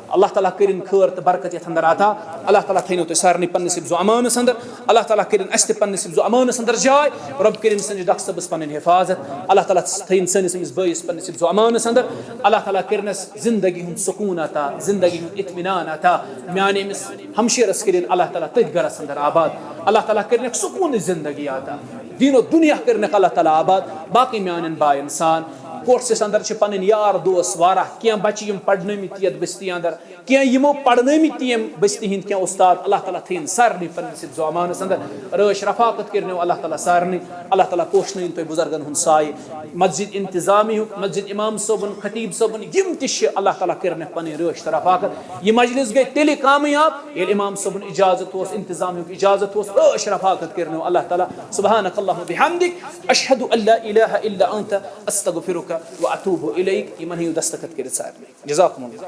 اللہ تعالیٰ کٔرِن خٲر تہٕ برکت یتھ اندر عطا۔ اللہ تعالیٰ تھٲینو تُہۍ سارنٕے پننِس حفظ و امانس اندر۔ اللہ تعالیٰ کٔرِن اسہِ تہِ پننِس حفظ و امانس اندر جاے۔ رۄب کٔرِن سٲنِس ڈاکٹر صٲبس پنٕنۍ حفاظت۔ اللہ تعالیٰ تھٲیِن سٲنِس أمِس بٲیِس پننِس حفظ و امانس اندر۔ اللہ تعالیٰ کٔرِنس زندگی ہُنٛد سکوٗن عطا، زندگی ہُنٛد اطمینان عطا۔ میانہِ أمِس ہمشیرس کٔرِن اللہ تعالیٰ تٔتھۍ گرس اندر آباد۔ اللہ تعالیٰ کٔرِنکھ سکوٗنٕچ زندگی عطا۔ دین و دنیا کٔرِنکھ اللہ تعالیٰ آباد۔ باقٕے میانٮ۪ن باین سان، کورسس اندر چھِ پنٕنۍ یار دوس واریاہ، کینٛہہ بچہِ یِم پرنٲومٕتۍ یتھ بستی اندر، کینٛہہ یِمو پرنٲومٕتۍ تہِ یِم بستی ہٕنٛدۍ کینٛہہ استاد، اللہ تعالیٰ تھٲیِن سارنٕے پننِس حفظ و امانس اندر۔ رٲچھ رفاقت کٔرنو اللہ تعالیٰ سارنٕے۔ اللہ تعالیٰ پوشنٲیِن تُہۍ بزرگن ہُنٛد سایہِ۔ مسجد انتظامیہُک، مسجد امام صٲبُن، خطیب صٲبُن، یِم تہِ چھِ، اللہ تعالیٰ کٔرنکھ پنٕنۍ رٲچھ تہٕ رفاقت۔ یہِ مجلس گٔے تیٚلہِ کامیاب ییٚلہِ امام صٲبُن اجازت اوس، انتظامیہُک اجازت اوس۔ رٲچھ رفاقت کٔرنو اللہ تعالیٰ۔ سبحانک اللہم و بحمدک، اشہد ان لا الہ الا انت، استغفرک و اتوب الیک۔ یِمن ہیٚیِو دستخط کٔرِتھ سارنٕے۔ جزاکم اللہ۔